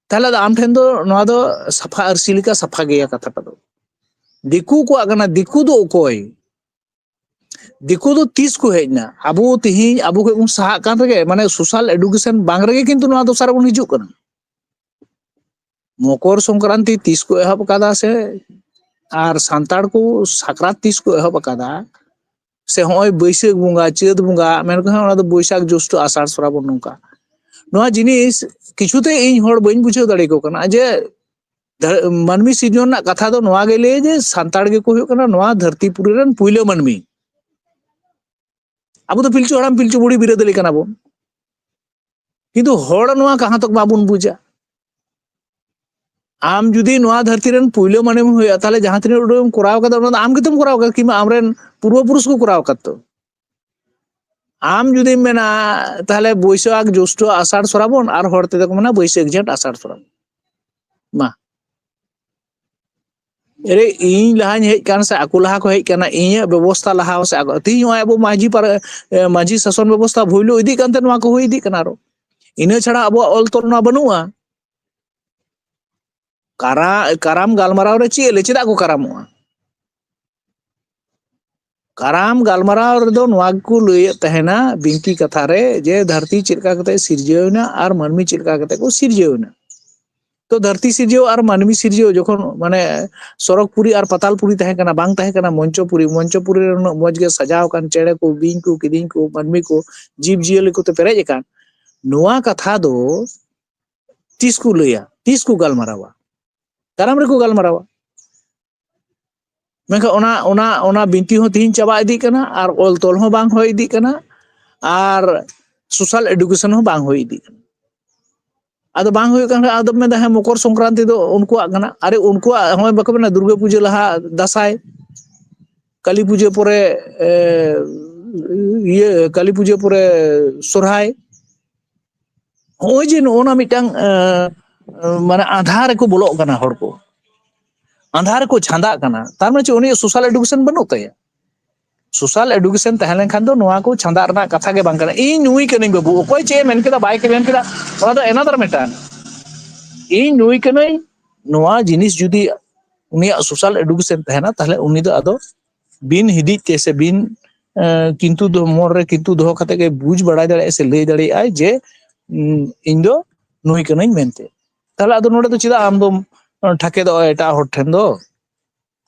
ᱛᱟᱦᱞᱮ ᱫᱚ ᱟᱢ ᱴᱷᱮᱱ ᱫᱚ ᱱᱚᱣᱟ ᱫᱚ ᱥᱟᱯᱷᱟ ᱟᱹᱨᱥᱤ ᱞᱮᱠᱟ ᱥᱟᱯᱷᱟ ᱜᱮᱭᱟ ᱠᱟᱛᱷᱟᱴᱟ ᱫᱚ᱾ ᱫᱤᱠᱩ ᱠᱚᱣᱟᱜ ᱠᱟᱱᱟ, ᱫᱤᱠᱩ ᱫᱚ ᱚᱠᱚᱭ? ᱫᱤᱠᱩ ᱫᱚ ᱛᱤᱥ ᱠᱚ ᱦᱮᱡ ᱮᱱᱟ? ᱟᱵᱚ ᱛᱤᱦᱤᱧ ᱟᱵᱚ ᱠᱷᱚᱡ ᱵᱚᱱ ᱥᱟᱦᱟᱜ ᱠᱟᱱ ᱨᱮᱜᱮ, ᱢᱟᱱᱮ social education ᱵᱟᱝ ᱨᱮᱜᱮ ᱠᱤᱱᱛᱩ ᱱᱚᱣᱟ ᱫᱚᱥᱟ ᱨᱮᱵᱚᱱ ᱦᱤᱡᱩᱜ ᱠᱟᱱᱟ᱾ ᱢᱚᱠᱚᱨ ᱥᱚᱝᱠᱨᱟᱱᱛᱤ ᱛᱤᱥ ᱠᱚ ᱮᱦᱚᱵ ᱟᱠᱟᱫᱟ ᱥᱮ ᱟᱨ ᱥᱟᱱᱛᱟᱲ ᱠᱚ ᱥᱟᱠᱨᱟᱛ ᱛᱤᱥ ᱠᱚ ᱮᱦᱚᱵ ᱟᱠᱟᱫᱟ, ᱥᱮ ᱦᱚᱸᱜᱼᱚᱭ ᱵᱟᱹᱭᱥᱟᱹᱠᱷ ᱵᱚᱸᱜᱟ, ᱪᱟᱹᱛ ᱵᱚᱸᱜᱟ, ᱢᱮᱱᱠᱷᱟᱱ ᱚᱱᱟ ᱫᱚ ᱵᱳᱭᱥᱟᱠᱷ, ᱡᱳᱥᱴᱷᱚ, ᱟᱥᱟᱲ, ᱥᱨᱟᱵᱚᱱ, ᱱᱚᱝᱠᱟ᱾ ᱱᱚᱣᱟ ᱡᱤᱱᱤᱥ ᱠᱤᱪᱷᱩᱛᱮ ᱤᱧ ᱦᱚᱲ ᱵᱟᱹᱧ ᱵᱩᱡᱷᱟᱹᱣ ᱫᱟᱲᱮ ᱟᱠᱚ ᱠᱟᱱᱟ ᱡᱮ ᱫᱷᱟᱹ-, ᱢᱟᱹᱱᱢᱤ ᱥᱤᱨᱡᱚᱱ ᱨᱮᱱᱟᱜ ᱠᱟᱛᱷᱟ ᱫᱚ ᱱᱚᱣᱟ ᱜᱮ ᱞᱟᱹᱭᱟ ᱡᱮ ᱥᱟᱱᱛᱟᱲ ᱜᱮᱠᱚ ᱦᱩᱭᱩᱜ ᱠᱟᱱᱟ ᱱᱚᱣᱟ ᱫᱷᱟᱹᱨᱛᱤ ᱯᱩᱨᱤ ᱨᱮᱱ ᱯᱩᱭᱞᱟᱹ ᱢᱟᱹᱱᱢᱤ᱾ ᱟᱵᱚ ᱫᱚ ᱯᱤᱞᱪᱩ ᱦᱟᱲᱟᱢ ᱯᱤᱞᱪᱩ ᱵᱩᱲᱦᱤ ᱵᱤᱨᱟᱹᱫᱟᱹᱞᱤ ᱠᱟᱱᱟ ᱵᱚᱱ, ᱠᱤᱱᱛᱩ ᱦᱚᱲ ᱱᱚᱣᱟ ᱠᱟᱦᱟᱸ ᱛᱚᱠ ᱵᱟᱵᱚᱱ ᱵᱩᱡᱟ᱾ ᱟᱢ ᱡᱩᱫᱤ ᱱᱚᱣᱟ ᱫᱷᱟᱹᱨᱛᱤ ᱨᱮᱱ ᱯᱩᱭᱞᱟᱹ ᱢᱟᱹᱱᱢᱤᱢ ᱦᱩᱭᱩᱜᱼᱟ, ᱛᱟᱦᱞᱮ ᱡᱟᱦᱟᱸ ᱛᱤᱱᱟᱹᱜ ᱩᱰᱟᱹᱝ ᱮᱢ ᱠᱚᱨᱟᱣ ᱠᱟᱫᱟ, ᱚᱱᱟ ᱫᱚ ᱟᱢ ᱜᱮᱛᱚᱢ ᱠᱚᱨᱟᱣ ᱠᱟᱫᱟ, ᱠᱤᱝᱵᱟ ᱟᱢᱨᱮᱱ ᱯᱩᱨᱵᱚ ᱯᱩᱨᱩᱥ ᱠᱚ ᱠᱚᱨᱟᱣ ᱟᱠᱟᱫ ᱛᱚ᱾ ᱟᱢ ᱡᱩᱫᱤᱢ ᱢᱮᱱᱟ, ᱛᱟᱦᱞᱮ ᱵᱳᱭᱥᱟᱠᱷ, ᱡᱳᱥᱴᱷᱚ, ᱟᱥᱟᱲ, ᱥᱨᱟᱵᱚᱱ, ᱟᱨ ᱦᱚᱲ ᱛᱮᱫᱚ ᱠᱚ ᱢᱮᱱᱟ ᱵᱟᱹᱭᱥᱟᱹᱠᱷ, ᱡᱷᱮᱸᱴ, ᱟᱥᱟᱲ, ᱥᱨᱟᱵᱚᱱ᱾ ᱢᱟ, ᱮᱨᱮ, ᱤᱧ ᱞᱟᱦᱟᱧ ᱦᱮᱡ ᱠᱟᱱ ᱥᱮ ᱟᱠᱚ ᱞᱟᱦᱟ ᱠᱚ ᱦᱮᱡ ᱠᱟᱱᱟ, ᱤᱧᱟᱹᱜ ᱵᱮᱵᱚᱥᱛᱷᱟ ᱞᱟᱦᱟ ᱥᱮ ᱟᱠᱚ, ᱛᱮᱦᱤᱧ ᱱᱚᱜᱼᱚᱭ ᱟᱵᱚ ᱢᱟᱹᱡᱷᱤ ᱯᱟᱨᱟ-, ᱮ, ᱢᱟᱹᱡᱷᱤ ᱥᱟᱥᱚᱱ ᱵᱮᱵᱚᱥᱛᱷᱟ ᱵᱷᱩᱭᱞᱩ ᱤᱫᱤᱜ ᱠᱟᱱᱛᱮ ᱱᱚᱣᱟ ᱠᱚ ᱦᱩᱭ ᱤᱫᱤᱜ ᱠᱟᱱᱟ ᱟᱨᱚ᱾ ᱤᱱᱟᱹ ᱪᱷᱟᱲᱟ ᱟᱵᱚᱣᱟᱜ ᱚᱞ ᱛᱚᱞ ᱱᱚᱣᱟ ᱵᱟᱹᱱᱩᱜᱼᱟ᱾ ᱠᱟᱨᱟ-, ᱠᱟᱨᱟᱢ ᱜᱟᱞᱢᱟᱨᱟᱣ ᱨᱮ ᱪᱮᱫ ᱞᱮ, ᱪᱮᱫᱟᱜ ᱠᱚ ᱠᱟᱨᱟᱢᱚᱜᱼᱟ? ᱠᱟᱨᱟᱢ ᱜᱟᱞᱢᱟᱨᱟᱣ ᱨᱮᱫᱚ ᱱᱚᱣᱟ ᱜᱮᱠᱚ ᱞᱟᱹᱭᱮᱫ ᱛᱟᱦᱮᱱᱟ, ᱵᱤᱱᱛᱤ ᱠᱟᱛᱷᱟ ᱨᱮ, ᱡᱮ ᱫᱷᱟᱹᱨᱛᱤ ᱪᱮᱫ ᱞᱮᱠᱟ ᱠᱟᱛᱮ ᱥᱤᱨᱡᱟᱹᱣ ᱮᱱᱟ ᱟᱨ ᱢᱟᱹᱱᱢᱤ ᱪᱮᱫ ᱞᱮᱠᱟ ᱠᱟᱛᱮ ᱠᱚ ᱥᱤᱨᱡᱟᱹᱣ ᱮᱱᱟ᱾ ᱛᱚ ᱫᱷᱟᱹᱨᱛᱤ ᱥᱤᱨᱡᱟᱹᱣ ᱟᱨ ᱢᱟᱹᱱᱢᱤ ᱥᱤᱨᱡᱟᱹᱣ ᱡᱚᱠᱷᱚᱱ, ᱢᱟᱱᱮ, ᱥᱚᱨᱚᱜᱽᱯᱩᱨᱤ ᱟᱨ ᱯᱟᱛᱟᱞᱯᱩᱨᱤ ᱛᱟᱦᱮᱸ ᱠᱟᱱᱟ, ᱵᱟᱝ ᱛᱟᱦᱮᱸ ᱠᱟᱱᱟ ᱢᱚᱧᱪᱚᱯᱩᱨᱤ, ᱢᱚᱧᱪᱚᱯᱩᱨᱤ ᱨᱮ ᱩᱱᱟᱹᱜ ᱢᱚᱡᱽ ᱜᱮ ᱥᱟᱡᱟᱣ ᱟᱠᱟᱱ ᱪᱮᱬᱮ ᱠᱚ, ᱵᱤᱧ ᱠᱚ, ᱠᱤᱫᱤᱧ ᱠᱚ, ᱢᱟᱹᱱᱢᱤ ᱠᱚ, ᱡᱤᱵᱽ ᱡᱤᱭᱟᱹᱞᱤ ᱠᱚᱛᱮ ᱯᱮᱨᱮᱡ ᱟᱠᱟᱱ, ᱱᱚᱣᱟ ᱠᱟᱛᱷᱟ ᱫᱚ ᱛᱤᱥ ᱠᱚ ᱞᱟᱹᱭᱟ, ᱛᱤᱥ ᱠᱚ ᱜᱟᱞᱢᱟᱨᱟᱣᱟ? ᱠᱟᱨᱟᱢ ᱨᱮᱠᱚ ᱜᱟᱞᱢᱟᱨᱟᱣᱟ᱾ ᱢᱮᱱᱠᱷᱟᱱ ᱚᱱᱟ, ᱚᱱᱟ, ᱚᱱᱟ ᱵᱤᱱᱛᱤ ᱦᱚᱸ ᱛᱤᱦᱤᱧ ᱪᱟᱵᱟ ᱤᱫᱤᱜ ᱠᱟᱱᱟ ᱟᱨ ᱚᱞ ᱛᱚᱞ ᱦᱚᱸ ᱵᱟᱝ ᱦᱩᱭ ᱤᱫᱤᱜ ᱠᱟᱱᱟ ᱟᱨ social education ᱦᱚᱸ ᱵᱟᱝ ᱦᱩᱭ ᱤᱫᱤᱜ ᱠᱟᱱᱟ᱾ ᱟᱫᱚ ᱵᱟᱝ ᱦᱩᱭᱩᱜ ᱠᱟᱱ ᱠᱷᱟᱱ ᱟᱫᱚ ᱢᱮᱱᱫᱟ, "ᱦᱮᱸ, ᱢᱚᱠᱚᱨ ᱥᱚᱝᱠᱨᱟᱱᱛᱤ ᱫᱚ ᱩᱱᱠᱩᱣᱟᱜ ᱠᱟᱱᱟ᱾" ᱟᱨᱮ, ᱩᱱᱠᱩᱣᱟᱜ ᱦᱚᱸᱜᱼᱚᱭ ᱵᱟᱠᱚ ᱢᱮᱱᱟ, ᱫᱩᱨᱜᱟᱹ ᱯᱩᱡᱟᱹ ᱞᱟᱦᱟ ᱫᱟᱸᱥᱟᱭ, ᱠᱟᱹᱞᱤ ᱯᱩᱡᱟᱹ ᱯᱚᱨᱮ, ᱮ, ᱤᱭᱟᱹ, ᱠᱟᱹᱞᱤ ᱯᱩᱡᱟᱹ ᱯᱚᱨᱮ ᱥᱚᱨᱦᱟᱭ᱾ ᱦᱚᱸᱜᱼᱚᱭ ᱡᱮ ᱱᱚᱜᱼᱚ ᱱᱟ ᱢᱤᱫᱴᱟᱝ, ᱮ, ᱢᱟᱱᱮ ᱟᱸᱫᱷᱟ ᱨᱮᱠᱚ ᱵᱚᱞᱚᱜ ᱠᱟᱱᱟ ᱦᱚᱲ ᱠᱚ, ᱟᱸᱫᱷᱟ ᱨᱮᱠᱚ ᱪᱷᱟᱸᱫᱟᱜ ᱠᱟᱱᱟ, ᱛᱟᱨ ᱢᱟᱱᱮ ᱪᱮᱫ, ᱩᱱᱤᱭᱟᱜ social education ᱵᱟᱹᱱᱩᱜ ᱛᱟᱭᱟ? Social education ᱛᱟᱦᱮᱸ ᱞᱮᱱᱠᱷᱟᱱ ᱫᱚ ᱱᱚᱣᱟ ᱠᱚ ᱪᱷᱟᱸᱫᱟ ᱨᱮᱱᱟᱜ ᱠᱟᱛᱷᱟ ᱜᱮ ᱵᱟᱝ ᱠᱟᱱᱟ᱾ ᱤᱧ ᱱᱩᱭ ᱠᱟᱹᱱᱟᱹᱧ ᱵᱟᱹᱵᱩ, ᱚᱠᱚᱭ ᱪᱮᱫ ᱮ ᱢᱮᱱ ᱠᱮᱫᱟ ᱵᱟᱭ ᱢᱮᱱ ᱠᱮᱫᱟ, ᱚᱱᱟ ᱫᱚ another matter᱾ ᱤᱧ ᱱᱩᱭ ᱠᱟᱹᱱᱟᱹᱧ, ᱱᱚᱣᱟ ᱡᱤᱱᱤᱥ ᱡᱩᱫᱤ ᱩᱱᱤᱭᱟᱜ social education ᱛᱟᱦᱮᱱᱟ, ᱛᱟᱦᱞᱮ ᱩᱱᱤ ᱫᱚ ᱟᱫᱚ ᱵᱤᱱ ᱦᱤᱫᱤᱡ ᱛᱮ ᱥᱮ ᱵᱤᱱ, ᱮ, ᱠᱤᱱᱛᱩ ᱫᱚ ᱢᱚᱱ ᱨᱮ ᱠᱤᱱᱛᱩ ᱫᱚᱦᱚ ᱠᱟᱛᱮ ᱜᱮ ᱵᱩᱡᱽ ᱵᱟᱲᱟᱭ ᱫᱟᱲᱮᱭᱟᱜᱼᱟᱭ ᱥᱮ ᱞᱟᱹᱭ ᱫᱟᱲᱮᱭᱟᱜᱼᱟᱭ ᱡᱮ, ᱩᱸ, ᱤᱧ ᱫᱚ ᱱᱩᱭ ᱠᱟᱹᱱᱟᱹᱧ ᱢᱮᱱᱛᱮ᱾ ᱛᱟᱦᱞᱮ ᱟᱫᱚ ᱱᱚᱰᱮ ᱫᱚ ᱪᱮᱫᱟᱜ ᱟᱢ ᱫᱚᱢ, ᱮ, ᱴᱷᱟᱠᱮᱫᱚᱜᱼᱟ ᱮᱴᱟᱜ ᱦᱚᱲ ᱴᱷᱮᱱ ᱫᱚ?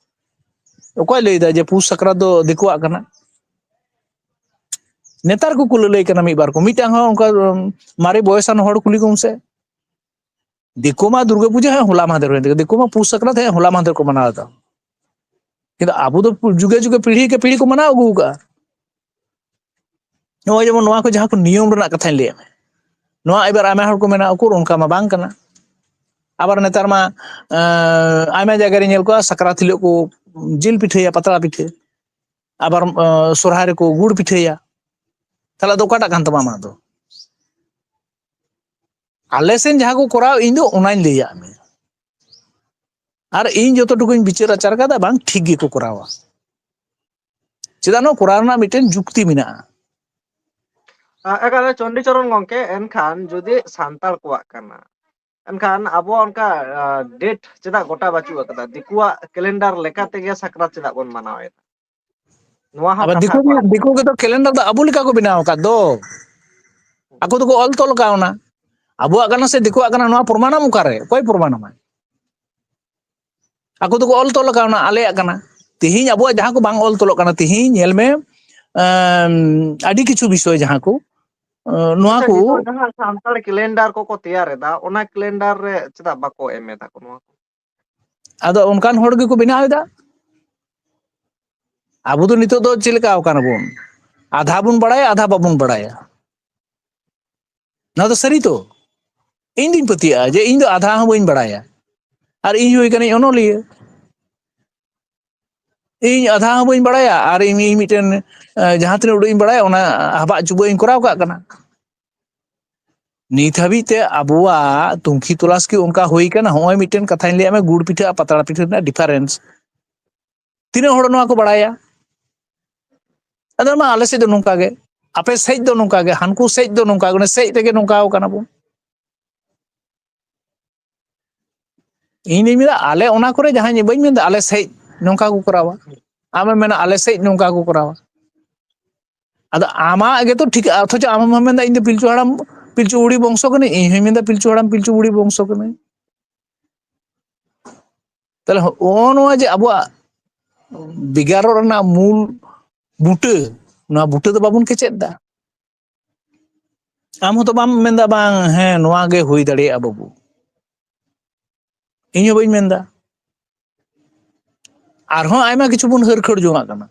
ᱚᱠᱚᱭ ᱞᱟᱹᱭ ᱫᱟ ᱡᱮ ᱯᱩᱥ ᱥᱟᱠᱨᱟᱛ ᱫᱚ ᱫᱤᱠᱩᱣᱟᱜ ᱠᱟᱱᱟ? ᱱᱮᱛᱟᱨ ᱠᱚ ᱠᱚ ᱞᱟᱹᱞᱟᱹᱭ ᱠᱟᱱᱟ ᱢᱤᱫ ᱵᱟᱨ ᱠᱚ᱾ ᱢᱤᱫᱴᱟᱝ ᱦᱚᱸ ᱚᱱᱠᱟ, ᱩᱢ, ᱢᱟᱨᱮ ᱵᱚᱭᱮᱥᱟᱱ ᱦᱚᱲ ᱠᱩᱞᱤ ᱠᱚᱢ ᱥᱮ᱾ ᱫᱤᱠᱩ ᱢᱟ ᱫᱩᱨᱜᱟᱹ ᱯᱩᱡᱟᱹ ᱦᱮᱸ ᱦᱚᱞᱟ ᱢᱟᱦᱫᱮᱨ ᱦᱩᱭᱮᱱ ᱛᱟᱠᱚ, ᱫᱤᱠᱩ ᱢᱟ ᱯᱩᱥ ᱥᱟᱠᱨᱟᱛ ᱦᱮᱸ ᱦᱚᱞᱟ ᱢᱟᱦᱫᱮᱨ ᱠᱚ ᱢᱟᱱᱟᱣ ᱮᱫᱟ᱾ ᱠᱤᱱᱛᱩ ᱟᱵᱚ ᱫᱚ ᱡᱩᱜᱮ ᱡᱩᱜᱮ, ᱯᱤᱲᱦᱤ ᱠᱮ ᱯᱤᱲᱦᱤ ᱠᱚ ᱢᱟᱱᱟᱣ ᱟᱹᱜᱩ ᱟᱠᱟᱫᱼᱟ᱾ ᱱᱚᱜᱼᱚᱭ ᱡᱮᱢᱚᱱ ᱱᱚᱣᱟ ᱠᱚ ᱡᱟᱦᱟᱸ ᱠᱚ ᱱᱤᱭᱚᱢ ᱨᱮᱱᱟᱜ ᱠᱟᱛᱷᱟᱧ ᱞᱟᱹᱭᱟᱫ ᱢᱮ, ᱱᱚᱣᱟ ᱮᱵᱟᱨ ᱟᱭᱢᱟ ᱦᱚᱲ ᱠᱚ ᱢᱮᱱᱟ, "ᱩᱠᱩᱨ, ᱚᱱᱠᱟ ᱢᱟ ᱵᱟᱝ ᱠᱟᱱᱟ᱾" ᱟᱵᱟᱨ ᱱᱮᱛᱟᱨ ᱢᱟ, ᱮᱸ, ᱟᱭᱢᱟ ᱡᱟᱭᱜᱟ ᱨᱮ ᱧᱮᱞ ᱠᱚᱣᱟ, ᱥᱟᱠᱨᱟᱛ ᱦᱤᱞᱳᱜ ᱠᱚ ᱡᱤᱞ ᱯᱤᱴᱷᱟᱹᱭᱟ, ᱯᱟᱛᱲᱟ ᱯᱤᱴᱷᱟᱹ, ᱟᱵᱟᱨ, ᱮᱸ, ᱥᱚᱨᱦᱟᱭ ᱨᱮᱠᱚ ᱜᱩᱲ ᱯᱤᱴᱷᱟᱹᱭᱟ᱾ ᱛᱟᱦᱞᱮ ᱟᱫᱚ ᱚᱠᱟᱴᱟᱜ ᱠᱟᱱ ᱛᱟᱢᱟ ᱟᱢᱟᱜ ᱫᱚ? ᱟᱞᱮ ᱥᱮᱱ ᱡᱟᱦᱟᱸ ᱠᱚ ᱠᱚᱨᱟᱣ, ᱤᱧ ᱫᱚ ᱚᱱᱟᱧ ᱞᱟᱹᱭᱟᱫ ᱢᱮᱭᱟ᱾ ᱟᱨ ᱤᱧ ᱡᱚᱛᱚ ᱴᱩᱠᱩᱧ ᱵᱤᱪᱟᱹᱨ ᱟᱪᱟᱨ ᱠᱟᱫᱟ, ᱵᱟᱝ, ᱴᱷᱤᱠ ᱜᱮᱠᱚ ᱠᱚᱨᱟᱣᱟ᱾ ᱪᱮᱫᱟᱜ, ᱱᱚᱣᱟ ᱠᱚᱨᱟᱣ ᱨᱮᱱᱟᱜ ᱢᱤᱫᱴᱮᱱ ᱡᱩᱠᱛᱤ ᱢᱮᱱᱟᱜᱼᱟ᱾ ᱮᱠᱟᱞ, ᱪᱚᱱᱰᱤᱪᱚᱨᱚᱱ ᱜᱚᱝᱠᱮ, ᱮᱱᱠᱷᱟᱱ ᱡᱩᱫᱤ ᱥᱟᱱᱛᱟᱲ ᱠᱚᱣᱟᱜ ᱠᱟᱱᱟ, ᱮᱱᱠᱷᱟᱱ ᱟᱵᱚᱣᱟᱜ ᱚᱱᱠᱟ ᱰᱮᱴ ᱪᱮᱫᱟᱜ ᱜᱚᱴᱟ ᱵᱟᱹᱪᱩᱜ ᱟᱠᱟᱫᱟ? ᱫᱤᱠᱩᱣᱟᱜ ᱠᱮᱞᱮᱱᱰᱟᱨ ᱞᱮᱠᱟ ᱛᱮᱜᱮ ᱥᱟᱠᱨᱟᱛ ᱪᱮᱫᱟᱜ ᱵᱚᱱ ᱢᱟᱱᱟᱣᱮᱫᱟ? ᱱᱚᱣᱟ ᱦᱚᱸ ᱟᱵᱟᱨ ᱠᱟᱛᱷᱟ ᱫᱤᱠᱩ ᱠᱚ ᱜᱮ, ᱟᱵᱚ ᱫᱤᱠᱩ ᱜᱮᱛᱚ ᱠᱮᱞᱮᱱᱰᱟᱨ ᱫᱚ ᱟᱵᱚ ᱞᱮᱠᱟ ᱠᱚ ᱵᱮᱱᱟᱣ ᱟᱠᱟᱫ ᱫᱚ᱾ ᱟᱠᱚ ᱫᱚᱠᱚ ᱚᱞ ᱛᱚᱞ ᱠᱟᱣᱱᱟ᱾ ᱟᱵᱚᱣᱟᱜ ᱠᱟᱱᱟ ᱥᱮ ᱫᱤᱠᱩᱣᱟᱜ ᱠᱟᱱᱟ, ᱱᱚᱣᱟ ᱯᱨᱚᱢᱟᱱᱟᱢ ᱚᱠᱟᱨᱮ? ᱚᱠᱚᱭ ᱯᱨᱚᱢᱟᱱᱟᱢᱟᱭ? ᱟᱠᱚ ᱫᱚᱠᱚ ᱚᱞ ᱛᱚᱞ ᱠᱟᱣᱱᱟ, ᱟᱞᱮᱭᱟᱜ ᱠᱟᱱᱟ᱾ ᱛᱤᱦᱤᱧ ᱟᱵᱚᱣᱟᱜ ᱡᱟᱦᱟᱸ ᱠᱚ ᱵᱟᱝ ᱚᱞ ᱛᱚᱞᱚᱜ ᱠᱟᱱᱟ, ᱛᱤᱦᱤᱧ ᱧᱮᱞ ᱢᱮ, ᱮᱢ, ᱟᱹᱰᱤ ᱠᱤᱪᱷᱩ ᱵᱤᱥᱚᱭ ᱡᱟᱦᱟᱸ ᱠᱚ, ᱮ, ᱱᱚᱣᱟ ᱟᱪᱪᱷᱟ, ᱠᱚ ᱱᱤᱛᱚᱜ ᱡᱟᱦᱟᱸ ᱥᱟᱱᱛᱟᱲ ᱠᱮᱞᱮᱱᱰᱟᱨ ᱠᱚᱠᱚ ᱛᱮᱭᱟᱨ ᱮᱫᱟ, ᱚᱱᱟ ᱠᱮᱞᱮᱱᱰᱟᱨ ᱨᱮ ᱪᱮᱫᱟᱜ ᱵᱟᱠᱚ ᱮᱢ ᱮᱫᱟ ᱠᱚ ᱱᱚᱣᱟ ᱠᱚ? ᱟᱫᱚ ᱚᱱᱠᱟᱱ ᱦᱚᱲ ᱜᱮᱠᱚ ᱵᱮᱱᱟᱣ ᱮᱫᱟ᱾ ᱟᱵᱚ ᱫᱚ ᱱᱤᱛᱚᱜ ᱫᱚ ᱪᱮᱫ ᱞᱮᱠᱟ ᱟᱠᱟᱱᱟ ᱵᱚᱱ? ᱟᱫᱷᱟ ᱵᱚᱱ ᱵᱟᱲᱟᱭᱟ, ᱟᱫᱷᱟ ᱵᱟᱵᱚᱱ ᱵᱟᱲᱟᱭᱟ᱾ ᱱᱚᱣᱟ ᱫᱚ ᱥᱟᱹᱨᱤ ᱛᱚ? ᱤᱧ ᱫᱩᱧ ᱯᱟᱹᱛᱭᱟᱹᱜᱼᱟ ᱡᱮ ᱤᱧ ᱫᱚ ᱟᱫᱷᱟ ᱦᱚᱸ ᱵᱟᱹᱧ ᱵᱟᱲᱟᱭᱟ, ᱟᱨ ᱤᱧ ᱦᱩᱭ ᱠᱟᱹᱱᱟᱹᱧ ᱚᱱᱚᱞᱤᱭᱟᱹ᱾ ᱤᱧ ᱟᱫᱷᱟ ᱦᱚᱸ ᱵᱟᱹᱧ ᱵᱟᱲᱟᱭᱟ, ᱟᱨ ᱤᱧ, ᱤᱧ ᱢᱤᱫᱴᱮᱱ, ᱮ, ᱡᱟᱦᱟᱸ ᱛᱤᱱᱟᱹᱜ ᱩᱰᱩᱠ ᱤᱧ ᱵᱟᱲᱟᱭᱟ, ᱚᱱᱟ ᱦᱟᱵᱟᱜ ᱪᱩᱵᱟᱹᱜ ᱤᱧ ᱠᱚᱨᱟᱣ ᱠᱟᱜ ᱠᱟᱱᱟ᱾ ᱱᱤᱛ ᱦᱟᱹᱵᱤᱡ ᱛᱮ ᱟᱵᱚᱣᱟᱜ ᱛᱩᱱᱠᱷᱤ ᱛᱚᱞᱟᱥ ᱠᱤ ᱚᱱᱠᱟ ᱦᱩᱭ ᱠᱟᱱᱟ? ᱦᱚᱸᱜᱼᱚᱭ ᱢᱤᱫᱴᱮᱱ ᱠᱟᱛᱷᱟᱧ ᱞᱟᱹᱭᱟᱫ ᱢᱮ, ᱜᱩᱲ ᱯᱤᱴᱷᱟᱹ ᱟᱨ ᱯᱟᱛᱲᱟ ᱯᱤᱴᱷᱟᱹ ᱨᱮᱱᱟᱜ ᱰᱤᱯᱷᱟᱨᱮᱱᱥ᱾ ᱛᱤᱱᱟᱹᱜ ᱦᱚᱲ ᱱᱚᱣᱟ ᱠᱚ ᱵᱟᱲᱟᱭᱟ? ᱟᱫᱚ ᱢᱟ ᱟᱞᱮ ᱥᱮᱫ ᱫᱚ ᱱᱚᱝᱠᱟ ᱜᱮ, ᱟᱯᱮ ᱥᱮᱫ ᱫᱚ ᱱᱚᱝᱠᱟ ᱜᱮ, ᱦᱟᱱᱠᱩ ᱥᱮᱫ ᱫᱚ ᱱᱚᱝᱠᱟ ᱜᱮ, ᱚᱱᱮ ᱥᱮᱫ ᱨᱮᱜᱮ ᱱᱚᱝᱠᱟ ᱠᱟᱱᱟ ᱵᱚᱱ᱾ ᱤᱧ ᱫᱩᱧ ᱢᱮᱱᱟ, ᱟᱞᱮ ᱚᱱᱟ ᱠᱚᱨᱮ ᱡᱟᱦᱟᱸᱭ, ᱵᱟᱹᱧ ᱢᱮᱱᱫᱟ ᱟᱞᱮ ᱥᱮᱫ ᱱᱚᱝᱠᱟ ᱠᱚ ᱠᱚᱨᱟᱣᱟ, ᱟᱢᱮᱢ ᱢᱮᱱᱟ ᱟᱞᱮ ᱥᱮᱫ ᱱᱚᱝᱠᱟ ᱠᱚ ᱠᱚᱨᱟᱣᱟ᱾ ᱟᱫᱚ ᱟᱢᱟᱜ ᱜᱮᱛᱚ ᱴᱷᱤᱠ, ᱚᱛᱷᱚᱪᱚ ᱟᱢ ᱦᱚᱸᱢ ᱢᱮᱱᱫᱟ ᱤᱧ ᱫᱚ ᱯᱤᱞᱪᱩ ᱦᱟᱲᱟᱢ, ᱯᱤᱞᱪᱩ ᱵᱩᱲᱦᱤ ᱵᱚᱝᱥᱚ ᱠᱟᱹᱱᱟᱹᱧ, ᱤᱧ ᱦᱚᱸᱧ ᱢᱮᱱᱫᱟ ᱯᱤᱞᱪᱩ ᱦᱟᱲᱟᱢ, ᱯᱤᱞᱪᱩ ᱵᱩᱲᱦᱤ ᱵᱚᱝᱥᱚ ᱠᱟᱹᱱᱟᱹᱧ᱾ ᱛᱟᱦᱞᱮ ᱦᱚᱸᱜᱼᱚ ᱱᱚᱣᱟ ᱡᱮ ᱟᱵᱚᱣᱟᱜ ᱵᱷᱮᱜᱟᱨᱚᱜ ᱨᱮᱱᱟᱜ ᱢᱩᱞ ᱵᱩᱴᱟᱹ, ᱱᱚᱣᱟ ᱵᱩᱴᱟᱹ ᱫᱚ ᱵᱟᱵᱚᱱ ᱠᱮᱪᱮᱫ ᱫᱟ᱾ ᱟᱢ ᱦᱚᱸᱛᱚ ᱵᱟᱢ ᱢᱮᱱᱫᱟ, "ᱵᱟᱝ, ᱦᱮᱸ, ᱱᱚᱣᱟ ᱜᱮ ᱦᱩᱭ ᱫᱟᱲᱮᱭᱟᱜᱼᱟ ᱵᱟᱹᱵᱩ᱾" ᱤᱧ ᱦᱚᱸ ᱵᱟᱹᱧ ᱢᱮᱱᱫᱟ᱾ ᱟᱨᱦᱚᱸ ᱟᱭᱢᱟ ᱠᱤᱪᱷᱩ ᱵᱚᱱ ᱦᱟᱹᱨ ᱠᱷᱟᱹᱲ ᱡᱚᱝᱟᱜ ᱠᱟᱱᱟ᱾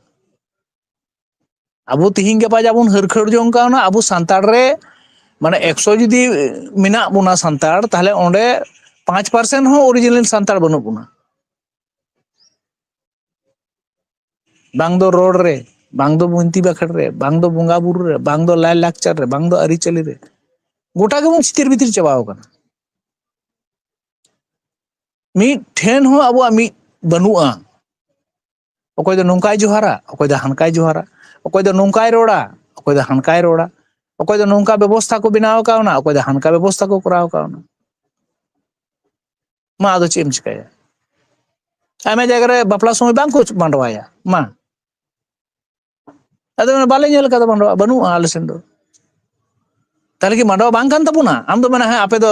ᱟᱵᱚ ᱛᱤᱦᱤᱧ ᱜᱟᱯᱟ ᱡᱟ ᱵᱚᱱ ᱦᱟᱹᱨ ᱠᱷᱟᱹᱲ ᱡᱚᱝ ᱠᱟᱱᱟ, ᱟᱵᱚ ᱥᱟᱱᱛᱟᱲ ᱨᱮ, ᱢᱟᱱᱮ, ᱮᱠᱥᱚ ᱡᱩᱫᱤ ᱢᱮᱱᱟᱜ ᱵᱚᱱᱟ ᱥᱟᱱᱛᱟᱲ, ᱛᱟᱦᱞᱮ ᱚᱸᱰᱮ ᱯᱟᱸᱪ ᱯᱟᱨᱥᱮᱱᱴ ᱦᱚᱸ ᱚᱨᱤᱡᱤᱱᱟᱞ ᱥᱟᱱᱛᱟᱲ ᱵᱟᱹᱱᱩᱜ ᱵᱚᱱᱟ᱾ ᱵᱟᱝ ᱫᱚ ᱨᱚᱲ ᱨᱮ, ᱵᱟᱝ ᱫᱚ ᱵᱤᱱᱛᱤ ᱵᱟᱠᱷᱮᱲ ᱨᱮ, ᱵᱟᱝ ᱫᱚ ᱵᱚᱸᱜᱟ ᱵᱩᱨᱩ ᱨᱮ, ᱵᱟᱝ ᱫᱚ ᱞᱟᱭ ᱞᱟᱠᱪᱟᱨ ᱨᱮ, ᱵᱟᱝ ᱫᱚ ᱟᱹᱨᱤᱪᱟᱹᱞᱤ ᱨᱮ, ᱜᱚᱴᱟ ᱜᱮᱵᱚᱱ ᱪᱤᱛᱤᱨ ᱵᱷᱤᱛᱤᱨ ᱪᱟᱵᱟᱣ ᱠᱟᱱᱟ᱾ ᱢᱤᱫ ᱴᱷᱮᱱ ᱦᱚᱸ ᱟᱵᱚᱣᱟᱜ ᱢᱤᱫ ᱵᱟᱹᱱᱩᱜᱼᱟ᱾ ᱚᱠᱚᱭ ᱫᱚ ᱱᱚᱝᱠᱟᱭ ᱡᱚᱦᱟᱨᱟ, ᱚᱠᱚᱭ ᱫᱚ ᱦᱟᱱᱠᱟᱭ ᱡᱚᱦᱟᱨᱟ, ᱚᱠᱚᱭ ᱫᱚ ᱱᱚᱝᱠᱟᱭ ᱨᱚᱲᱟ, ᱚᱠᱚᱭ ᱫᱚ ᱦᱟᱱᱠᱟᱭ ᱨᱚᱲᱟ, ᱚᱠᱚᱭ ᱫᱚ ᱱᱚᱝᱠᱟ ᱵᱮᱵᱚᱥᱛᱷᱟ ᱠᱚ ᱵᱮᱱᱟᱣ ᱠᱟᱣᱱᱟ, ᱚᱠᱚᱭ ᱫᱚ ᱦᱟᱱᱠᱟ ᱵᱮᱵᱚᱥᱛᱷᱟ ᱠᱚ ᱠᱚᱨᱟᱣ ᱠᱟᱣᱱᱟ᱾ ᱢᱟ ᱟᱫᱚ ᱪᱮᱫ ᱮᱢ ᱪᱤᱠᱟᱹᱭᱟ? ᱟᱭᱢᱟ ᱡᱟᱭᱜᱟ ᱨᱮ ᱵᱟᱯᱞᱟ ᱥᱚᱢᱚᱭ ᱵᱟᱝ ᱠᱚ ᱢᱟᱸᱰᱣᱟᱭᱟ᱾ ᱢᱟ ᱟᱫᱚ ᱚᱱᱟ ᱵᱟᱞᱮ ᱧᱮᱞ ᱠᱟᱫᱟ ᱢᱟᱸᱰᱣᱟ, ᱵᱟᱹᱱᱩᱜᱼᱟ ᱟᱞᱮ ᱥᱮᱱ ᱫᱚ᱾ ᱛᱟᱦᱞᱮ ᱠᱤ ᱢᱟᱸᱰᱣᱟ ᱵᱟᱝ ᱠᱟᱱ ᱛᱟᱵᱚᱱᱟ? ᱟᱢ ᱫᱚ ᱢᱮᱱᱟ, ᱦᱮᱸ, ᱟᱯᱮ ᱫᱚ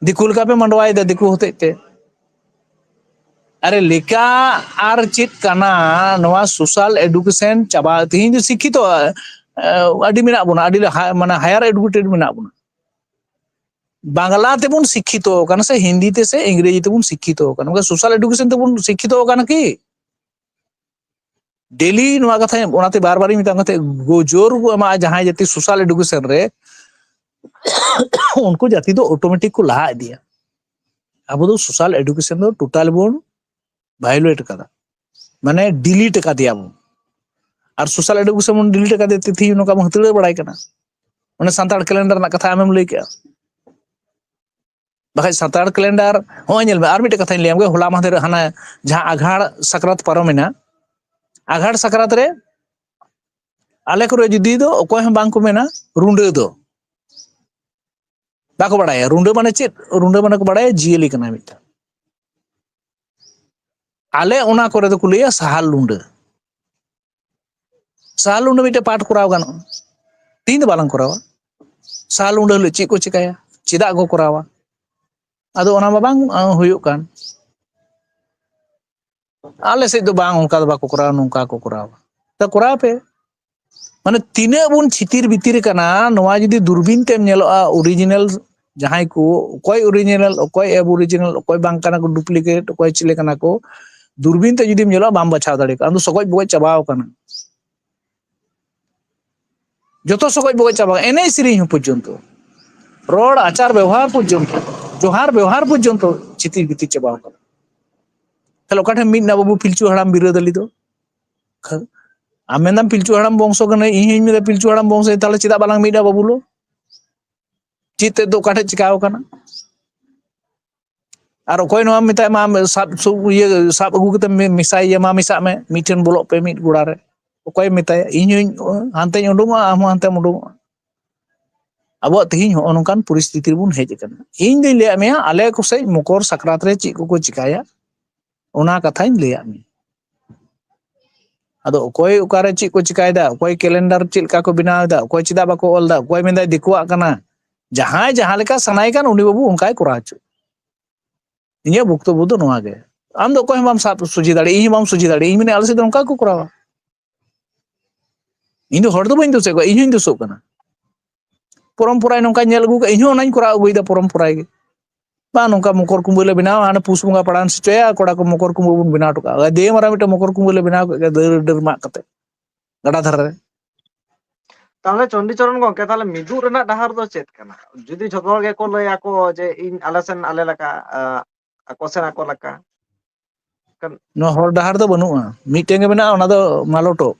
ᱫᱤᱠᱩ ᱞᱮᱠᱟ ᱯᱮ ᱢᱟᱸᱰᱣᱟᱭᱮᱫᱟ, ᱫᱤᱠᱩ ᱦᱚᱛᱮᱡ ᱛᱮ᱾ ᱟᱨᱮ, ᱞᱮᱠᱟ ᱟᱨ ᱪᱮᱫ ᱠᱟᱱᱟ? ᱱᱚᱣᱟ social education ᱪᱟᱵᱟ, ᱛᱮᱦᱮᱧ ᱫᱚ ᱥᱤᱠᱠᱷᱤᱛᱚ, ᱮ, ᱟᱹᱰᱤ ᱢᱮᱱᱟᱜ ᱵᱚᱱᱟ, ᱟᱹᱰᱤ ᱞᱮ ᱦᱟ-, ᱢᱟᱱᱮ higher educated ᱢᱮᱱᱟᱜ ᱵᱚᱱᱟ᱾ ᱵᱟᱝᱞᱟ ᱛᱮᱵᱚᱱ ᱥᱤᱠᱠᱷᱤᱛᱚ ᱟᱠᱟᱱᱟ ᱥᱮ ᱦᱤᱱᱫᱤ ᱛᱮ ᱥᱮ ᱤᱝᱨᱮᱡᱤ ᱛᱮᱵᱚᱱ ᱥᱤᱠᱠᱷᱤᱛᱚ ᱟᱠᱟᱱᱟ, ᱢᱮᱱᱠᱷᱟᱱ social education ᱛᱮᱵᱚᱱ ᱥᱤᱠᱠᱷᱤᱛᱚ ᱟᱠᱟᱱᱟ ᱠᱤ? ᱰᱮᱞᱤ ᱱᱚᱣᱟ ᱠᱟᱛᱷᱟ, ᱚᱱᱟᱛᱮ ᱵᱟᱨ ᱵᱟᱨᱤᱧ ᱢᱮᱛᱟᱢ ᱠᱟᱱ ᱛᱟᱦᱮᱸᱫ, ᱜᱚᱡᱚᱨ ᱠᱚ ᱮᱢᱟᱜᱼᱟ ᱡᱟᱦᱟᱸᱭ ᱡᱟᱹᱛᱤ social education ᱨᱮ, ᱩᱱᱠᱩ ᱡᱟᱹᱛᱤ ᱫᱚ automatic ᱠᱚ ᱞᱟᱦᱟ ᱤᱫᱤᱭᱟ᱾ ᱟᱵᱚ ᱫᱚ social education ᱫᱚ total ᱵᱚᱱ violate ᱟᱠᱟᱫᱟ, ᱢᱟᱱᱮ delete ᱟᱠᱟᱫᱮᱭᱟ ᱵᱚᱱ᱾ ᱟᱨ social education ᱵᱚᱱ delete ᱟᱠᱟᱫᱮ ᱛᱤᱛᱷᱤ ᱱᱚᱝᱠᱟ ᱵᱚᱱ ᱦᱟᱹᱛᱲᱟᱹᱣ ᱵᱟᱲᱟᱭ ᱠᱟᱱᱟ᱾ ᱚᱱᱮ ᱥᱟᱱᱛᱟᱲ calendar ᱨᱮᱱᱟᱜ ᱠᱟᱛᱷᱟ ᱟᱢᱮᱢ ᱞᱟᱹᱭ ᱠᱮᱜᱼᱟ᱾ ᱵᱟᱠᱷᱟᱡ ᱥᱟᱱᱛᱟᱲ calendar, ᱦᱚᱸᱜᱼᱚᱭ ᱧᱮᱞ ᱢᱮ, ᱟᱨ ᱢᱤᱫᱴᱮᱡ ᱠᱟᱛᱷᱟᱧ ᱞᱟᱹᱭᱟᱢ ᱜᱮ, ᱦᱚᱞᱟ ᱢᱟᱦᱫᱮᱨ ᱦᱟᱱᱟ ᱡᱟᱦᱟᱸ ᱟᱜᱷᱟᱲ ᱥᱟᱠᱨᱟᱛ ᱯᱟᱨᱚᱢᱮᱱᱟ, ᱟᱜᱷᱟᱲ ᱥᱟᱠᱨᱟᱛ ᱨᱮ ᱟᱞᱮ ᱠᱚᱨᱮ ᱡᱩᱫᱤ ᱫᱚ ᱚᱠᱚᱭ ᱦᱚᱸ ᱵᱟᱝ ᱠᱚ ᱢᱮᱱᱟ ᱨᱩᱸᱰᱟᱹ ᱫᱚ᱾ ᱵᱟᱠᱚ ᱵᱟᱲᱟᱭᱟ ᱨᱩᱸᱰᱟᱹ ᱢᱟᱱᱮ ᱪᱮᱫ? ᱨᱩᱸᱰᱟᱹ ᱢᱟᱱᱮ ᱠᱚ ᱵᱟᱲᱟᱭᱟ ᱡᱤᱭᱟᱹᱞᱤ ᱠᱟᱱᱟᱭ ᱢᱤᱫᱴᱟᱝ᱾ ᱟᱞᱮ ᱚᱱᱟ ᱠᱚᱨᱮ ᱫᱚᱠᱚ ᱞᱟᱹᱭᱟ ᱥᱟᱦᱟᱞ ᱞᱩᱸᱰᱟᱹ᱾ ᱥᱟᱦᱟᱞ ᱞᱩᱸᱰᱟᱹ ᱢᱤᱫᱴᱮᱡ ᱯᱟᱴ ᱠᱚᱨᱟᱣ ᱜᱟᱱᱚᱜᱼᱟ, ᱛᱤᱦᱤᱧ ᱫᱚ ᱵᱟᱞᱟᱝ ᱠᱚᱨᱟᱣᱟ᱾ ᱥᱟᱦᱟᱞ ᱞᱩᱸᱰᱟᱹ ᱦᱤᱞᱳᱜ ᱪᱮᱫ ᱠᱚ ᱪᱤᱠᱟᱹᱭᱟ, ᱪᱮᱫᱟᱜ ᱠᱚ ᱠᱚᱨᱟᱣᱟ? ᱟᱫᱚ ᱚᱱᱟ ᱢᱟ ᱵᱟᱝ, ᱟᱸ, ᱦᱩᱭᱩᱜ ᱠᱟᱱ᱾ ᱟᱞᱮ ᱥᱮᱫ ᱫᱚ ᱵᱟᱝ, ᱚᱱᱠᱟ ᱫᱚ ᱵᱟᱠᱚ ᱠᱚᱨᱟᱣᱟ, ᱱᱚᱝᱠᱟ ᱠᱚ ᱠᱚᱨᱟᱣᱟ᱾ ᱛᱚ ᱠᱚᱨᱟᱣ ᱯᱮ᱾ ᱢᱟᱱᱮ ᱛᱤᱱᱟᱹᱜ ᱵᱚᱱ ᱪᱷᱤᱛᱤᱨ ᱵᱤᱛᱤᱨ ᱠᱟᱱᱟ, ᱱᱚᱣᱟ ᱡᱩᱫᱤ ᱫᱩᱨᱵᱤᱱ ᱛᱮᱢ ᱧᱮᱞᱚᱜᱼᱟ, original ᱡᱟᱦᱟᱸᱭ ᱠᱚ, ᱚᱠᱚᱭ original, ᱚᱠᱚᱭ aboriginal, ᱚᱠᱚᱭ ᱵᱟᱝ ᱠᱟᱱᱟ ᱠᱚ, duplicate, ᱚᱠᱚᱭ ᱪᱤᱞᱤ ᱠᱟᱱᱟ ᱠᱚ, ᱫᱩᱨᱵᱤᱱ ᱛᱮ ᱡᱩᱫᱤᱢ ᱧᱮᱞᱚᱜᱼᱟ, ᱵᱟᱢ ᱵᱟᱪᱷᱟᱣ ᱫᱟᱲᱮ ᱠᱚᱣᱟ᱾ ᱟᱢ ᱫᱚ ᱥᱚᱜᱚᱡ ᱵᱚᱜᱚᱡ ᱪᱟᱵᱟᱣ ᱠᱟᱱᱟ᱾ ᱡᱚᱛᱚ ᱥᱚᱜᱚᱡ ᱵᱚᱜᱚᱡ ᱪᱟᱵᱟ, ᱮᱱᱮᱡ ᱥᱮᱨᱮᱧ ᱦᱚᱸ ᱯᱚᱨᱡᱚᱱᱛᱚ, ᱨᱚᱲ, ᱟᱪᱟᱨ, ᱵᱮᱣᱦᱟᱨ ᱯᱚᱨᱡᱚᱱᱛᱚ, ᱡᱚᱦᱟᱨ ᱵᱮᱣᱦᱟᱨ ᱯᱚᱨᱡᱚᱱᱛᱚ ᱪᱷᱤᱛᱤᱨ ᱵᱤᱛᱤᱨ ᱪᱟᱵᱟᱣ ᱠᱟᱱᱟ᱾ ᱛᱟᱦᱞᱮ ᱚᱠᱟ ᱴᱷᱮᱱ ᱢᱤᱫ ᱮᱱᱟ ᱵᱟᱹᱵᱩ ᱯᱤᱞᱪᱩ ᱦᱟᱲᱟᱢ ᱵᱤᱨᱟᱹᱫᱟᱹᱞᱤ ᱫᱚ? ᱟᱢ ᱢᱮᱱᱫᱟᱢ ᱯᱤᱞᱪᱩ ᱦᱟᱲᱟᱢ ᱵᱚᱝᱥᱚ ᱠᱟᱱᱟᱭ, ᱤᱧ ᱦᱚᱸᱧ ᱢᱮᱱᱫᱟ ᱯᱤᱞᱪᱩ ᱦᱟᱲᱟᱢ ᱵᱚᱝᱥᱚ, ᱛᱟᱦᱞᱮ ᱪᱮᱫᱟᱜ ᱵᱟᱞᱟᱝ ᱢᱤᱫᱼᱟ ᱵᱟᱹᱵᱩ ᱞᱚ? ᱪᱮᱫ ᱛᱮᱫ ᱫᱚ ᱚᱠᱟ ᱴᱷᱮᱡ ᱪᱤᱠᱟᱣ ᱠᱟᱱᱟ? ᱟᱨ ᱚᱠᱚᱭ ᱱᱚᱣᱟ ᱢᱮᱛᱟᱭ ᱢᱟ ᱥᱟᱵ ᱥᱩ- ᱤᱭᱟᱹ ᱥᱟᱵ ᱟᱹᱜᱩ ᱠᱟᱛᱮ ᱢᱮ- ᱢᱮᱥᱟᱭ ᱭᱟ, ᱢᱟ ᱢᱮᱥᱟᱜ ᱢᱮ, ᱢᱤᱫᱴᱷᱮᱱ ᱵᱚᱞᱚᱜ ᱯᱮ ᱢᱤᱫ ᱜᱚᱲᱟ ᱨᱮ᱾ ᱚᱠᱚᱭ ᱢᱮᱛᱟᱭᱟ? ᱤᱧ ᱦᱚᱸᱧ ᱦᱟᱱᱛᱮᱧ ᱩᱰᱩᱝᱚᱜᱼᱟ, ᱟᱢ ᱦᱚᱸ ᱦᱟᱱᱛᱮᱢ ᱩᱰᱩᱝᱚᱜᱼᱟ᱾ ᱟᱵᱚᱣᱟᱜ ᱛᱮᱦᱮᱧ ᱦᱚᱸᱜᱼᱚ ᱱᱚᱝᱠᱟᱱ ᱯᱚᱨᱤᱥᱛᱷᱤᱛᱤ ᱨᱮᱵᱚᱱ ᱦᱮᱡ ᱟᱠᱟᱱᱟ᱾ ᱤᱧ ᱫᱩᱧ ᱞᱟᱹᱭᱟᱫ ᱢᱮᱭᱟ, ᱟᱞᱮ ᱠᱚᱥᱮᱡ ᱢᱚᱠᱚᱨ ᱥᱟᱠᱨᱟᱛ ᱨᱮ ᱪᱮᱫ ᱠᱚᱠᱚ ᱪᱤᱠᱟᱭᱟ, ᱚᱱᱟ ᱠᱟᱛᱷᱟᱧ ᱞᱟᱹᱭᱟᱫ ᱢᱮᱭᱟ᱾ ᱟᱫᱚ ᱚᱠᱚᱭ ᱚᱠᱟᱨᱮ ᱪᱮᱫ ᱠᱚ ᱪᱤᱠᱟᱭᱮᱫᱟ, ᱚᱠᱚᱭ ᱠᱮᱞᱮᱱᱰᱟᱨ ᱪᱮᱫ ᱞᱮᱠᱟ ᱠᱚ ᱵᱮᱱᱟᱣ ᱮᱫᱟ, ᱚᱠᱚᱭ ᱪᱮᱫᱟᱜ ᱵᱟᱠᱚ ᱚᱞ ᱮᱫᱟ, ᱚᱠᱚᱭ ᱢᱮᱱᱫᱟᱭ ᱫᱤᱠᱩᱣᱟᱜ ᱠᱟᱱᱟ, ᱡᱟᱦᱟᱸᱭ ᱡᱟᱦᱟᱸ ᱞᱮᱠᱟ ᱥᱟᱱᱟᱭᱮ ᱠᱟᱱ ᱩᱱᱤ ᱵᱟᱹᱵᱩ ᱚᱱᱠᱟᱭ ᱠᱚᱨᱟᱣ ᱦᱚᱪᱚ᱾ ᱤᱧᱟᱹᱜ ᱵᱚᱠᱛᱚᱵᱵᱚ ᱫᱚ ᱱᱚᱣᱟ ᱜᱮ᱾ ᱟᱢ ᱫᱚ ᱚᱠᱚᱭ ᱦᱚᱸ ᱵᱟᱢ ᱥᱟᱵ ᱥᱚᱡᱷᱮ ᱫᱟᱲᱮᱭᱟᱜᱼᱟ, ᱤᱧ ᱦᱚᱸ ᱵᱟᱢ ᱥᱚᱡᱷᱮ ᱫᱟᱲᱮᱭᱟᱜᱼᱟ᱾ ᱤᱧ ᱢᱮᱱᱟ ᱟᱞᱮ ᱥᱮᱫ ᱫᱚ ᱱᱚᱝᱠᱟ ᱜᱮᱠᱚ ᱠᱚᱨᱟᱣᱟ᱾ ᱤᱧ ᱫᱚ ᱦᱚᱲ ᱫᱚ ᱵᱟᱹᱧ ᱫᱳᱥᱮᱫ ᱠᱚᱣᱟ, ᱤᱧ ᱦᱚᱸᱧ ᱫᱳᱥᱚᱜ ᱠᱟᱱᱟ᱾ ᱯᱚᱨᱚᱢᱯᱚᱨᱟᱭ ᱱᱚᱝᱠᱟᱧ ᱧᱮᱞ ᱟᱹᱜᱩ ᱠᱟᱜᱼᱟ, ᱤᱧ ᱦᱚᱸ ᱚᱱᱟᱧ ᱠᱚᱨᱟᱣ ᱟᱹᱜᱩᱭᱮᱫᱟ ᱯᱚᱨᱚᱢᱯᱚᱨᱟᱭ ᱜᱮ᱾ ᱵᱟᱝ, ᱱᱚᱝᱠᱟ ᱢᱚᱠᱚᱨ ᱠᱩᱢᱵᱟᱹ ᱞᱮ ᱵᱮᱱᱟᱣᱟ, ᱦᱟᱱᱮ ᱯᱩᱥ ᱵᱚᱸᱜᱟ ᱯᱟᱲᱟᱣᱮᱱ ᱥᱮ ᱪᱚᱭᱟ, ᱠᱚᱲᱟ ᱠᱚ ᱢᱚᱠᱚᱨ ᱠᱩᱢᱵᱟᱹ ᱵᱚᱱ ᱵᱮᱱᱟᱣ ᱦᱚᱴᱚ ᱠᱟᱜᱼᱟ᱾ ᱫᱮ ᱢᱟᱨᱟᱝ ᱢᱤᱫᱴᱮᱱ ᱢᱚᱠᱚᱨ ᱠᱩᱢᱵᱟᱹ ᱞᱮ ᱵᱮᱱᱟᱣ ᱠᱮᱫ ᱜᱮ, ᱰᱟᱹᱨ ᱰᱟᱹᱨ ᱢᱟᱜ ᱠᱟᱛᱮ ᱜᱟᱰᱟ ᱫᱷᱟᱨᱮ ᱨᱮ᱾ ᱛᱟᱦᱚᱞᱮ ᱪᱚᱱᱰᱤᱪᱚᱨᱚᱱ ᱜᱚᱝᱠᱮ, ᱛᱟᱦᱚᱞᱮ ᱢᱤᱫᱩᱜ ᱨᱮᱱᱟᱜ ᱰᱟᱦᱟᱨ ᱫᱚ ᱪᱮᱫ ᱠᱟᱱᱟ? ᱡᱩᱫᱤ ᱡᱷᱚᱛᱚ ᱦᱚᱲ ᱜᱮᱠᱚ ᱞᱟᱹᱭᱟᱠᱚ ᱡᱮ ᱤᱧ ᱟᱞᱮ ᱥᱮᱱ ᱟᱞᱮ ᱞᱮᱠᱟ, ᱟᱸ, ᱟᱠᱚ ᱥᱮᱱ ᱟᱠᱚ ᱞᱮᱠᱟ, ᱠᱟᱱ- ᱱᱚᱣᱟ ᱦᱚᱨ ᱰᱟᱦᱟᱨ ᱫᱚ ᱵᱟᱹᱱᱩᱜᱼᱟ, ᱢᱤᱫᱴᱮᱱ ᱜᱮ ᱢᱮᱱᱟᱜᱼᱟ, ᱚᱱᱟ ᱫᱚ ᱢᱟᱞᱚᱴᱚᱜ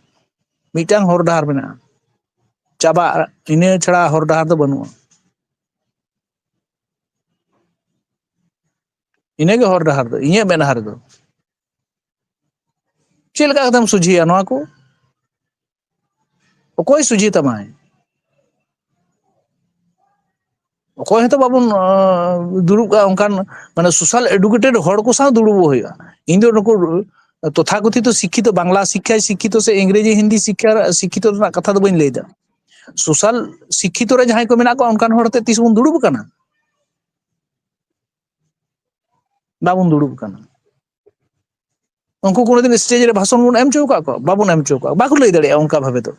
ᱢᱤᱫᱴᱟᱝ ᱦᱚᱨ ᱰᱟᱦᱟᱨ ᱢᱮᱱᱟᱜᱼᱟ, ᱪᱟᱵᱟᱜ, ᱤᱱᱟᱹ ᱪᱷᱟᱲᱟ ᱦᱚᱨ ᱰᱟᱦᱟᱨ ᱫᱚ ᱵᱟᱹᱱᱩᱜᱼᱟ᱾ ᱤᱱᱟᱹᱜᱮ ᱦᱚᱨ ᱰᱟᱦᱟᱨ ᱫᱚ ᱤᱧᱟᱹᱜ ᱢᱮᱫᱦᱟ ᱨᱮᱫᱚ᱾ ᱪᱮᱫ ᱞᱮᱠᱟ ᱠᱟᱛᱮᱢ ᱥᱚᱡᱷᱮᱭᱟ ᱱᱚᱣᱟ ᱠᱚ? ᱚᱠᱚᱭ ᱥᱚᱡᱷᱮ ᱛᱟᱢᱟᱭ? ᱚᱠᱚᱭ ᱦᱚᱸᱛᱚ ᱵᱟᱵᱚᱱ, ᱟᱸ, ᱫᱩᱲᱩᱵ ᱠᱚᱜᱼᱟ ᱚᱱᱠᱟᱱ, ᱢᱟᱱᱮ, social educated ᱦᱚᱲ ᱠᱚ ᱥᱟᱶ ᱫᱩᱲᱩᱵᱚᱜ ᱦᱩᱭᱩᱜᱼᱟ᱾ ᱤᱧ ᱫᱚ ᱱᱩᱠᱩ ᱛᱚᱛᱷᱟᱠᱚᱛᱷᱤᱛᱚ ᱥᱤᱠᱠᱷᱤᱛᱚ, ᱵᱟᱝᱞᱟ ᱥᱤᱠᱠᱷᱟᱭ ᱥᱤᱠᱠᱷᱤᱛᱚ ᱥᱮ ᱤᱝᱨᱮᱡᱤ ᱦᱤᱱᱫᱤ ᱥᱤᱠᱠᱷᱟ, ᱥᱤᱠᱠᱷᱤᱛᱚ ᱨᱮᱱᱟᱜ ᱠᱟᱛᱷᱟ ᱫᱚ ᱵᱟᱹᱧ ᱞᱟᱹᱭᱫᱟ᱾ social ᱥᱤᱠᱠᱷᱤᱛᱚ ᱨᱮ ᱡᱟᱦᱟᱸᱭ ᱠᱚ ᱢᱮᱱᱟᱜ ᱠᱚᱣᱟ, ᱚᱱᱠᱟᱱ ᱦᱚᱲ ᱟᱛᱮ ᱛᱤᱥ ᱵᱚᱱ ᱫᱩᱲᱩᱵ ᱟᱠᱟᱱᱟ? ᱵᱟᱵᱚᱱ ᱫᱩᱲᱩᱵ ᱟᱠᱟᱱᱟ᱾ ᱩᱱᱠᱩ ᱠᱳᱱᱳ ᱫᱤᱱ stage ᱨᱮ ᱵᱷᱟᱥᱚᱱ ᱵᱚᱱ ᱮᱢ ᱦᱚᱪᱚ ᱟᱠᱟᱫ ᱠᱚᱣᱟ? ᱵᱟᱵᱚᱱ ᱮᱢ ᱦᱚᱪᱚ ᱟᱠᱟᱫ ᱠᱚᱣᱟ, ᱵᱟᱠᱚ ᱞᱟᱹᱭ ᱫᱟᱲᱮᱭᱟᱜᱼᱟ ᱚᱱᱠᱟ ᱵᱷᱟᱵᱮ ᱫᱚ᱾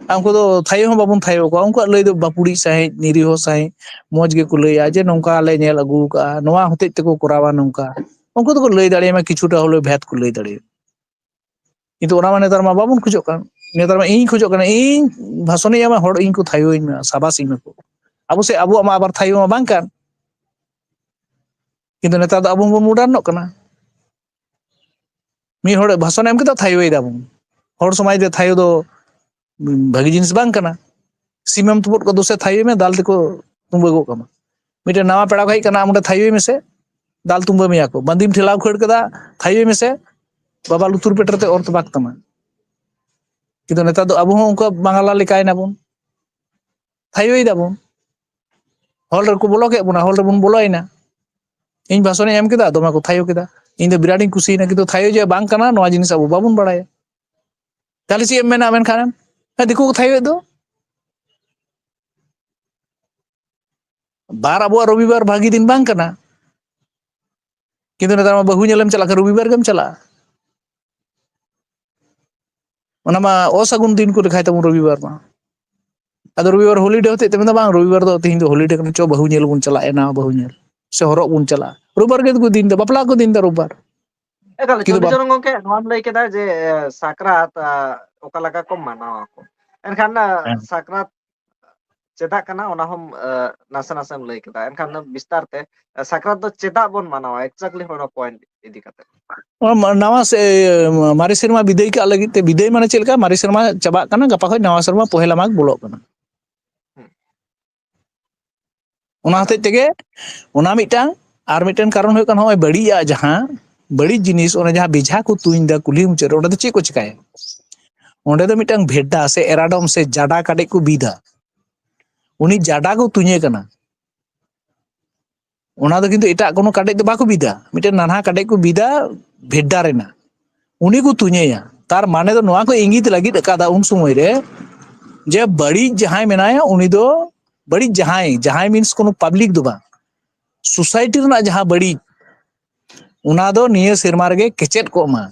ᱟᱨ ᱩᱱᱠᱩ ᱫᱚ ᱛᱷᱟᱭᱚ ᱦᱚᱸ ᱵᱟᱵᱚᱱ ᱛᱷᱟᱭᱚ ᱟᱠᱚᱣᱟ᱾ ᱩᱱᱠᱩᱣᱟᱜ ᱞᱟᱹᱭ ᱫᱚ ᱵᱟᱯᱩᱲᱤᱡ ᱥᱟᱺᱦᱤᱡ, ᱱᱤᱨᱤᱦᱚ ᱥᱟᱺᱦᱤᱡ, ᱢᱚᱡᱽ ᱜᱮᱠᱚ ᱞᱟᱹᱭᱟ ᱡᱮ, "ᱱᱚᱝᱠᱟ ᱞᱮ ᱧᱮᱞ ᱟᱹᱜᱩ ᱟᱠᱟᱫᱼᱟ, ᱱᱚᱣᱟ ᱦᱚᱛᱮᱡ ᱛᱮᱠᱚ ᱠᱚᱨᱟᱣᱟ ᱱᱚᱝᱠᱟ᱾" ᱩᱱᱠᱩ ᱫᱚᱠᱚ ᱞᱟᱹᱭ ᱫᱟᱲᱮᱭᱟᱢᱟ, ᱠᱤᱪᱷᱩᱴᱟ ᱦᱚᱞᱮᱣ ᱵᱷᱮᱫ ᱠᱚ ᱞᱟᱹᱭ ᱫᱟᱲᱮᱭᱟᱜᱼᱟ᱾ ᱠᱤᱱᱛᱩ ᱚᱱᱟ ᱢᱟ ᱱᱮᱛᱟᱨ ᱢᱟ ᱵᱟᱵᱚᱱ ᱠᱷᱚᱡᱚᱜ ᱠᱟᱱ᱾ ᱱᱮᱛᱟᱨ ᱢᱟ ᱤᱧ ᱠᱷᱚᱡᱚᱜ ᱠᱟᱱᱟ, ᱤᱧ ᱵᱷᱟᱥᱚᱱᱤᱧ ᱮᱢᱟ, ᱦᱚᱲ ᱤᱧ ᱠᱚ ᱛᱷᱟᱭᱚ ᱤᱧ ᱢᱟ, ᱥᱟᱵᱟᱥᱤᱧ ᱢᱟᱠᱚ᱾ ᱟᱵᱚ ᱥᱮᱫ ᱟᱵᱚᱣᱟᱜ ᱢᱟ ᱟᱵᱟᱨ ᱛᱷᱟᱭᱚ ᱢᱟ ᱵᱟᱝ ᱠᱟᱱ᱾ ᱠᱤᱱᱛᱩ ᱱᱮᱛᱟᱨ ᱫᱚ ᱟᱵᱚ ᱦᱚᱸᱵᱚᱱ ᱢᱚᱰᱟᱨᱱᱚᱜ ᱠᱟᱱᱟ᱾ ᱢᱤᱫ ᱦᱚᱲ ᱵᱷᱟᱥᱚᱱ ᱮᱢ ᱠᱮᱫᱟ, ᱛᱷᱟᱭᱚᱭ ᱫᱟᱵᱚᱱ᱾ ᱦᱚᱲ ᱥᱚᱢᱟᱡᱽ ᱨᱮ ᱛᱷᱟᱭᱚ ᱫᱚ ᱵᱷᱟᱹᱜᱤ ᱡᱤᱱᱤᱥ ᱵᱟᱝ ᱠᱟᱱᱟ᱾ ᱥᱤᱢᱮᱢ ᱛᱩᱯᱩᱫ ᱠᱚ ᱫᱚᱥᱮ ᱛᱷᱟᱭᱚᱭ ᱢᱮ, ᱫᱟᱞ ᱛᱮᱠᱚ ᱛᱩᱸᱵᱟᱹ ᱜᱚᱜ ᱠᱟᱢᱟ᱾ ᱢᱤᱫᱴᱮᱱ ᱱᱟᱣᱟ ᱯᱮᱲᱟ ᱠᱚ ᱦᱮᱡ ᱟᱠᱟᱱᱟ, ᱟᱢ ᱚᱸᱰᱮ ᱛᱷᱟᱭᱚᱭ ᱢᱮᱥᱮ, ᱫᱟᱞ ᱛᱩᱢᱵᱟᱹ ᱢᱮᱭᱟ ᱠᱚ, ᱵᱟᱸᱫᱤᱢ ᱴᱷᱮᱞᱟᱣ ᱠᱷᱟᱹᱲ ᱠᱮᱫᱟ, ᱛᱷᱟᱭᱚᱭ ᱢᱮᱥᱮ, ᱵᱟᱵᱟ ᱞᱩᱛᱩᱨ ᱯᱮᱴᱮᱨ ᱛᱮ ᱚᱨ ᱛᱚᱯᱟᱜ ᱛᱟᱢᱟ᱾ ᱠᱤᱱᱛᱩ ᱱᱮᱛᱟᱨ ᱫᱚ ᱟᱵᱚ ᱦᱚᱸ ᱚᱱᱠᱟ ᱵᱟᱝᱞᱟ ᱞᱮᱠᱟᱭ ᱱᱟᱵᱚᱱ, ᱛᱷᱟᱭᱚᱭ ᱫᱟᱵᱚᱱ᱾ ᱦᱚᱞ ᱨᱮᱠᱚ ᱵᱚᱞᱚ ᱠᱮᱫ ᱵᱚᱱᱟ, ᱦᱚᱞ ᱨᱮᱵᱚᱱ ᱵᱚᱞᱚᱭᱮᱱᱟ᱾ ᱤᱧ ᱵᱷᱟᱥᱚᱱᱤᱧ ᱮᱢ ᱠᱮᱫᱟ, ᱫᱚᱢᱮ ᱠᱚ ᱛᱷᱟᱭᱚ ᱠᱮᱫᱟ᱾ ᱤᱧ ᱫᱚ ᱵᱤᱨᱟᱴᱤᱧ ᱠᱩᱥᱤᱭᱮᱱᱟ, ᱠᱤᱱᱛᱩ ᱛᱷᱟᱭᱚ ᱡᱮ ᱵᱟᱝ ᱠᱟᱱᱟ, ᱱᱚᱣᱟ ᱡᱤᱱᱤᱥ ᱟᱵᱚ ᱵᱟᱵᱚᱱ ᱵᱟᱲᱟᱭᱟ᱾ ᱛᱟᱦᱞᱮ ᱪᱮᱫ ᱮᱢ ᱢᱮᱱᱟ ᱢᱮᱱᱠᱷᱟᱱ? ᱦᱮᱸ, ᱫᱤᱠᱩ ᱠᱚ ᱛᱷᱟᱭᱚᱭᱮᱫ ᱫᱚ᱾ ᱵᱟᱨ ᱟᱵᱚᱣᱟᱜ ᱨᱚᱵᱤᱵᱟᱨ ᱵᱷᱟᱹᱜᱤ ᱫᱤᱱ ᱵᱟᱝ ᱠᱟᱱᱟ, ᱠᱤᱱᱛᱩ ᱱᱮᱛᱟᱨ ᱢᱟ ᱵᱟᱹᱦᱩ ᱧᱮᱞᱮᱢ ᱪᱟᱞᱟᱜ ᱠᱷᱟᱱ ᱨᱚᱵᱤᱵᱟᱨ ᱜᱮᱢ ᱪᱟᱞᱟᱜᱼᱟ᱾ ᱚᱱᱟ ᱢᱟ ᱚᱥᱟᱹᱜᱩᱱ ᱫᱤᱱ ᱠᱚ ᱞᱮᱠᱷᱟᱭ ᱛᱟᱵᱚᱱ ᱨᱚᱵᱤᱵᱟᱨ ᱢᱟ᱾ ᱟᱫᱚ ᱨᱚᱵᱤᱵᱟᱨ ᱦᱚᱞᱤᱰᱮ ᱦᱚᱛᱮᱡ ᱛᱮ ᱢᱮᱱᱫᱟ, "ᱵᱟᱝ, ᱨᱚᱵᱤᱵᱟᱨ ᱫᱚ ᱛᱮᱦᱮᱧ ᱫᱚ ᱦᱚᱞᱤᱰᱮ ᱠᱟᱱᱟ, ᱪᱚ ᱵᱟᱹᱦᱩ ᱧᱮᱞ ᱵᱚᱱ ᱪᱟᱞᱟᱜᱼᱟ, ᱱᱟᱣᱟ ᱵᱟᱹᱦᱩ ᱧᱮᱞ, ᱥᱮ ᱦᱚᱨᱚᱜ ᱵᱚᱱ ᱪᱟᱞᱟᱜᱼᱟ᱾" ᱨᱚᱵᱤᱵᱟᱨ ᱜᱮ ᱠᱚ ᱫᱤᱱ ᱫᱟ, ᱵᱟᱯᱞᱟ ᱠᱚ ᱫᱤᱱ ᱫᱟ ᱨᱚᱵᱤᱵᱟᱨ᱾ ᱮᱠᱟᱞ, ᱠᱤᱱᱛᱩ ᱪᱚᱱᱰᱤ ᱵᱟᱯ- ᱪᱚᱨᱚᱱ ᱜᱚᱝᱠᱮ, ᱱᱚᱣᱟᱢ ᱞᱟᱹᱭ ᱠᱮᱫᱟ ᱡᱮ, ᱮ, ᱥᱟᱠᱨᱟᱛ, ᱟ, ᱚᱠᱟ ᱞᱮᱠᱟ ᱠᱚ ᱢᱟᱱᱟᱣᱟ ᱠᱚ᱾ ᱮᱱᱠᱷᱟᱱ, ᱟ, ᱦᱮᱸ᱾ ᱥᱟᱠᱨᱟᱛ ᱪᱮᱫᱟᱜ ᱠᱟᱱᱟ, ᱚᱱᱟ ᱦᱚᱸᱢ, ᱟ, ᱱᱟᱥᱮ ᱱᱟᱥᱮᱢ ᱞᱟᱹᱭ ᱠᱮᱫᱟ᱾ ᱮᱱᱠᱷᱟᱱ ᱵᱤᱥᱛᱟᱨ ᱛᱮ, ᱟ, ᱥᱟᱠᱨᱟᱛ ᱫᱚ ᱪᱮᱫᱟᱜ ᱵᱚᱱ ᱢᱟᱱᱟᱣᱟ, exactly ᱚᱱᱟ point ᱤᱫᱤ ᱠᱟᱛᱮ? ᱚ, ᱢᱟ-, ᱱᱟᱣᱟ ᱥᱮ-, ᱢᱟᱨᱮ ᱥᱮᱨᱢᱟ ᱵᱤᱫᱟᱹᱭ ᱠᱟᱜ ᱞᱟᱹᱜᱤᱫ ᱛᱮ, ᱵᱤᱫᱟᱹᱭ ᱢᱟᱱᱮ ᱪᱮᱫ ᱞᱮᱠᱟ? ᱢᱟᱨᱮ ᱥᱮᱨᱢᱟ ᱪᱟᱵᱟᱜ ᱠᱟᱱᱟ, ᱜᱟᱯᱟ ᱠᱷᱚᱱ ᱱᱟᱣᱟ ᱥᱮᱨᱢᱟ ᱯᱚᱦᱮᱞᱟ ᱢᱟᱜᱽ ᱵᱚᱞᱚᱜ ᱠᱟᱱᱟ᱾ ᱦᱩᱸ᱾ ᱚᱱᱟ ᱦᱚᱛᱮᱡ ᱛᱮᱜᱮ, ᱚᱱᱟ ᱢᱤᱫᱴᱟᱝ, ᱟᱨ ᱢᱤᱫᱴᱟᱝ ᱠᱟᱨᱚᱱ ᱦᱩᱭᱩᱜ ᱠᱟᱱᱟ, ᱱᱚᱜᱼᱚᱭ ᱵᱟᱹᱲᱤᱡᱟᱜ ᱡᱟᱦᱟᱸ, ᱵᱟᱹᱲᱤᱡ ᱡᱤᱱᱤᱥ, ᱚᱱᱟ ᱡᱟᱦᱟᱸ ᱵᱮᱡᱷᱟ ᱠᱚ ᱛᱩᱧ ᱫᱟ ᱠᱩᱞᱦᱤ ᱢᱩᱪᱟᱹᱫ ᱨᱮ, ᱚᱸᱰᱮ ᱫᱚ ᱪᱮᱫ ᱠᱚ ᱪᱤᱠᱟᱹᱭᱟ? ᱚᱸᱰᱮ ᱫᱚ ᱢᱤᱫᱴᱟᱝ ᱵᱷᱮᱰᱟ ᱥᱮ ᱮᱨᱟᱰᱚᱢ ᱥᱮ ᱡᱟᱰᱟ ᱠᱟᱰᱮᱡ ᱠᱚ ᱵᱤᱫᱟ᱾ ᱩᱱᱤ ᱡᱟᱰᱟ ᱠᱚ ᱛᱩᱧᱮ ᱠᱟᱱᱟ᱾ ᱚᱱᱟ ᱫᱚ ᱠᱤᱱᱛᱩ ᱮᱴᱟᱜ ᱠᱳᱱᱳ ᱠᱟᱰᱮᱡ ᱫᱚ ᱵᱟᱠᱚ ᱵᱤᱫᱟ, ᱢᱤᱫᱴᱮᱱ ᱱᱟᱱᱦᱟ ᱠᱟᱰᱮᱡ ᱠᱚ ᱵᱤᱫᱟ ᱵᱷᱮᱰᱟ ᱨᱮᱱᱟᱜ, ᱩᱱᱤ ᱠᱚ ᱛᱩᱧᱮᱭᱟ᱾ ᱛᱟᱨ ᱢᱟᱱᱮ ᱫᱚ ᱱᱚᱣᱟ ᱠᱚ ᱤᱝᱜᱤᱛ ᱞᱟᱹᱜᱤᱫ ᱟᱠᱟᱫᱟ ᱩᱱ ᱥᱚᱢᱚᱭ ᱨᱮ, ᱡᱮ ᱵᱟᱹᱲᱤᱡ ᱡᱟᱦᱟᱸᱭ ᱢᱮᱱᱟᱭᱟ ᱩᱱᱤ ᱫᱚ, ᱵᱟᱹᱲᱤᱡ ᱡᱟᱦᱟᱸᱭ, ᱡᱟᱦᱟᱸᱭ means ᱠᱳᱱᱳ public ᱫᱚ ᱵᱟᱝ, society ᱨᱮᱱᱟᱜ ᱡᱟᱦᱟᱸ ᱵᱟᱹᱲᱤᱡ, ᱚᱱᱟ ᱫᱚ ᱱᱤᱭᱟᱹ ᱥᱮᱨᱢᱟ ᱨᱮᱜᱮ ᱠᱮᱪᱮᱫ ᱠᱚᱜ ᱢᱟ᱾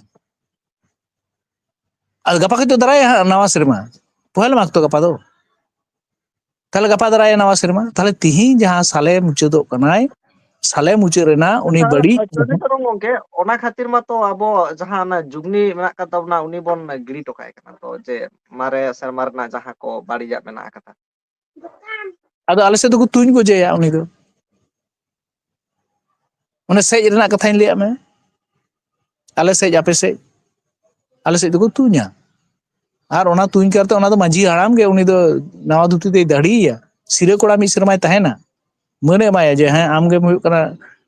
ᱟᱫᱚ ᱜᱟᱯᱟ ᱠᱷᱚᱡ ᱫᱚ ᱫᱟᱨᱟᱭᱟ ᱦᱟᱸᱜ ᱱᱟᱣᱟ ᱥᱮᱨᱢᱟ, ᱯᱚᱦᱮᱞ ᱢᱟᱜᱽ ᱛᱚ ᱜᱟᱯᱟ ᱫᱚ᱾ ᱛᱟᱦᱞᱮ ᱜᱟᱯᱟ ᱫᱟᱨᱟᱭᱟ ᱱᱟᱣᱟ ᱥᱮᱨᱢᱟ, ᱛᱟᱦᱞᱮ ᱛᱤᱦᱤᱧ ᱡᱟᱦᱟᱸ ᱥᱟᱞᱮ ᱢᱩᱪᱟᱹᱫᱚᱜ ᱠᱟᱱᱟᱭ, ᱥᱟᱞᱮ ᱢᱩᱪᱟᱹᱫ ᱨᱮᱱᱟᱜ ᱩᱱᱤ ᱟᱪᱪᱷᱟ, ᱵᱟᱹᱲᱤᱡ ᱪᱚᱱᱰᱤ ᱪᱚᱨᱚᱱ ᱜᱚᱝᱠᱮ, ᱚᱱᱟ ᱠᱷᱟᱹᱛᱤᱨ ᱢᱟᱛᱚ ᱟᱵᱚ ᱡᱟᱦᱟᱸ ᱚᱱᱟ ᱡᱩᱜᱽᱱᱤ ᱢᱮᱱᱟᱜ ᱟᱠᱟᱫ ᱛᱟᱵᱚᱱᱟ, ᱩᱱᱤ ᱵᱚᱱ ᱜᱤᱰᱤ ᱦᱚᱴᱚ ᱠᱟᱭ ᱠᱟᱱᱟ ᱛᱚ, ᱡᱮ ᱢᱟᱨᱮ ᱥᱮᱨᱢᱟ ᱨᱮᱱᱟᱜ ᱡᱟᱦᱟᱸ ᱠᱚ ᱵᱟᱹᱲᱤᱡᱟᱜ ᱢᱮᱱᱟᱜ ᱟᱠᱟᱫᱟ᱾ ᱟᱫᱚ ᱟᱞᱮ ᱥᱮᱫ ᱫᱚᱠᱚ ᱛᱩᱧ ᱜᱚᱡᱮᱭᱟ ᱩᱱᱤ ᱫᱚ᱾ ᱚᱱᱮ ᱥᱮᱡ ᱨᱮᱱᱟᱜ ᱠᱟᱛᱷᱟᱧ ᱞᱟᱹᱭᱟᱫ ᱢᱮ, ᱟᱞᱮ ᱥᱮᱡ, ᱟᱯᱮ ᱥᱮᱡ, ᱟᱞᱮ ᱥᱮᱡ ᱫᱚᱠᱚ ᱛᱩᱧᱟ᱾ ᱟᱨ ᱚᱱᱟ ᱛᱩᱧ ᱠᱟᱨᱛᱮ ᱚᱱᱟ ᱫᱚ ᱢᱟᱹᱡᱷᱤ ᱦᱟᱲᱟᱢ ᱜᱮ ᱩᱱᱤ ᱫᱚ ᱱᱟᱣᱟ ᱫᱷᱩᱛᱤ ᱛᱮᱭ ᱫᱟᱲᱦᱤᱭᱮᱭᱟ᱾ ᱥᱤᱨᱟᱹ ᱠᱚᱲᱟ ᱢᱤᱫ ᱥᱮᱨᱢᱟᱭ ᱛᱟᱦᱮᱱᱟ, ᱢᱟᱹᱱᱮ ᱮᱢᱟᱭᱟ ᱡᱮ ᱦᱮᱸ, ᱟᱢᱜᱮᱢ ᱦᱩᱭᱩᱜ ᱠᱟᱱᱟ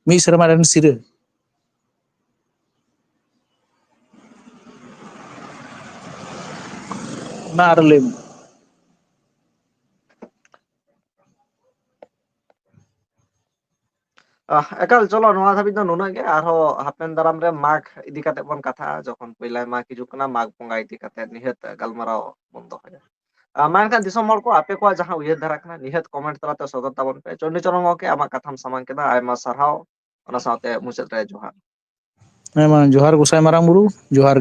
ᱢᱤᱫ ᱥᱮᱨᱢᱟ ᱨᱮᱱ ᱥᱤᱨᱟᱹ᱾ ᱢᱟ ᱟᱨ ᱞᱟᱹᱭ ᱢᱮ᱾ ᱟᱦ, ᱮᱠᱟᱞ, ᱪᱚᱞᱚ, ᱱᱚᱣᱟ ᱫᱷᱟᱹᱵᱤᱡ ᱫᱚ ᱱᱩᱱᱟᱹᱜ ᱜᱮ᱾ ᱟᱨᱦᱚᱸ ᱦᱟᱯᱮᱱ ᱫᱟᱨᱟᱢ ᱨᱮ ᱢᱟᱜᱽ ᱤᱫᱤ ᱠᱟᱛᱮ ᱵᱚᱱ ᱠᱟᱛᱷᱟᱜᱼᱟ, ᱡᱚᱠᱷᱚᱱ ᱯᱩᱭᱞᱟᱹ ᱢᱟᱜᱽ ᱦᱤᱡᱩᱜ ᱠᱟᱱᱟ, ᱢᱟᱜᱽ ᱵᱚᱸᱜᱟ ᱤᱫᱤ ᱠᱟᱛᱮ ᱱᱤᱦᱟᱹᱛ ᱜᱟᱞᱢᱟᱨᱟᱣ ᱵᱚᱱ ᱫᱚᱦᱚᱭᱟ᱾ ᱟᱨ ᱢᱟ ᱮᱱᱠᱷᱟᱱ ᱫᱤᱥᱚᱢ ᱦᱚᱲ ᱠᱚ, ᱟᱯᱮ ᱠᱚᱣᱟᱜ ᱡᱟᱦᱟᱸ ᱩᱭᱦᱟᱹᱨ ᱫᱷᱟᱨᱟ ᱠᱟᱱᱟ, ᱱᱤᱦᱟᱹᱛ ᱠᱚᱢᱮᱱᱴ ᱛᱟᱞᱟᱛᱮ ᱥᱚᱫᱚᱨ ᱛᱟᱵᱚᱱ ᱯᱮ᱾ ᱪᱚᱱᱰᱤ ᱪᱚᱨᱚᱱ ᱜᱚᱢᱠᱮ, ᱟᱢᱟᱜ ᱠᱟᱛᱷᱟᱢ ᱥᱟᱢᱟᱝ ᱠᱮᱫᱟ, ᱟᱭᱢᱟ ᱥᱟᱨᱦᱟᱣ, ᱚᱱᱟ ᱥᱟᱶᱛᱮ ᱢᱩᱪᱟᱹᱫ ᱨᱮ ᱡᱚᱦᱟᱨ᱾ ᱦᱮᱸ, ᱢᱟ ᱡᱚᱦᱟᱨ ᱜᱚᱸᱥᱟᱭ ᱢᱟᱨᱟᱝ ᱵᱩᱨᱩ, ᱡᱚᱦᱟᱨ ᱜᱮ᱾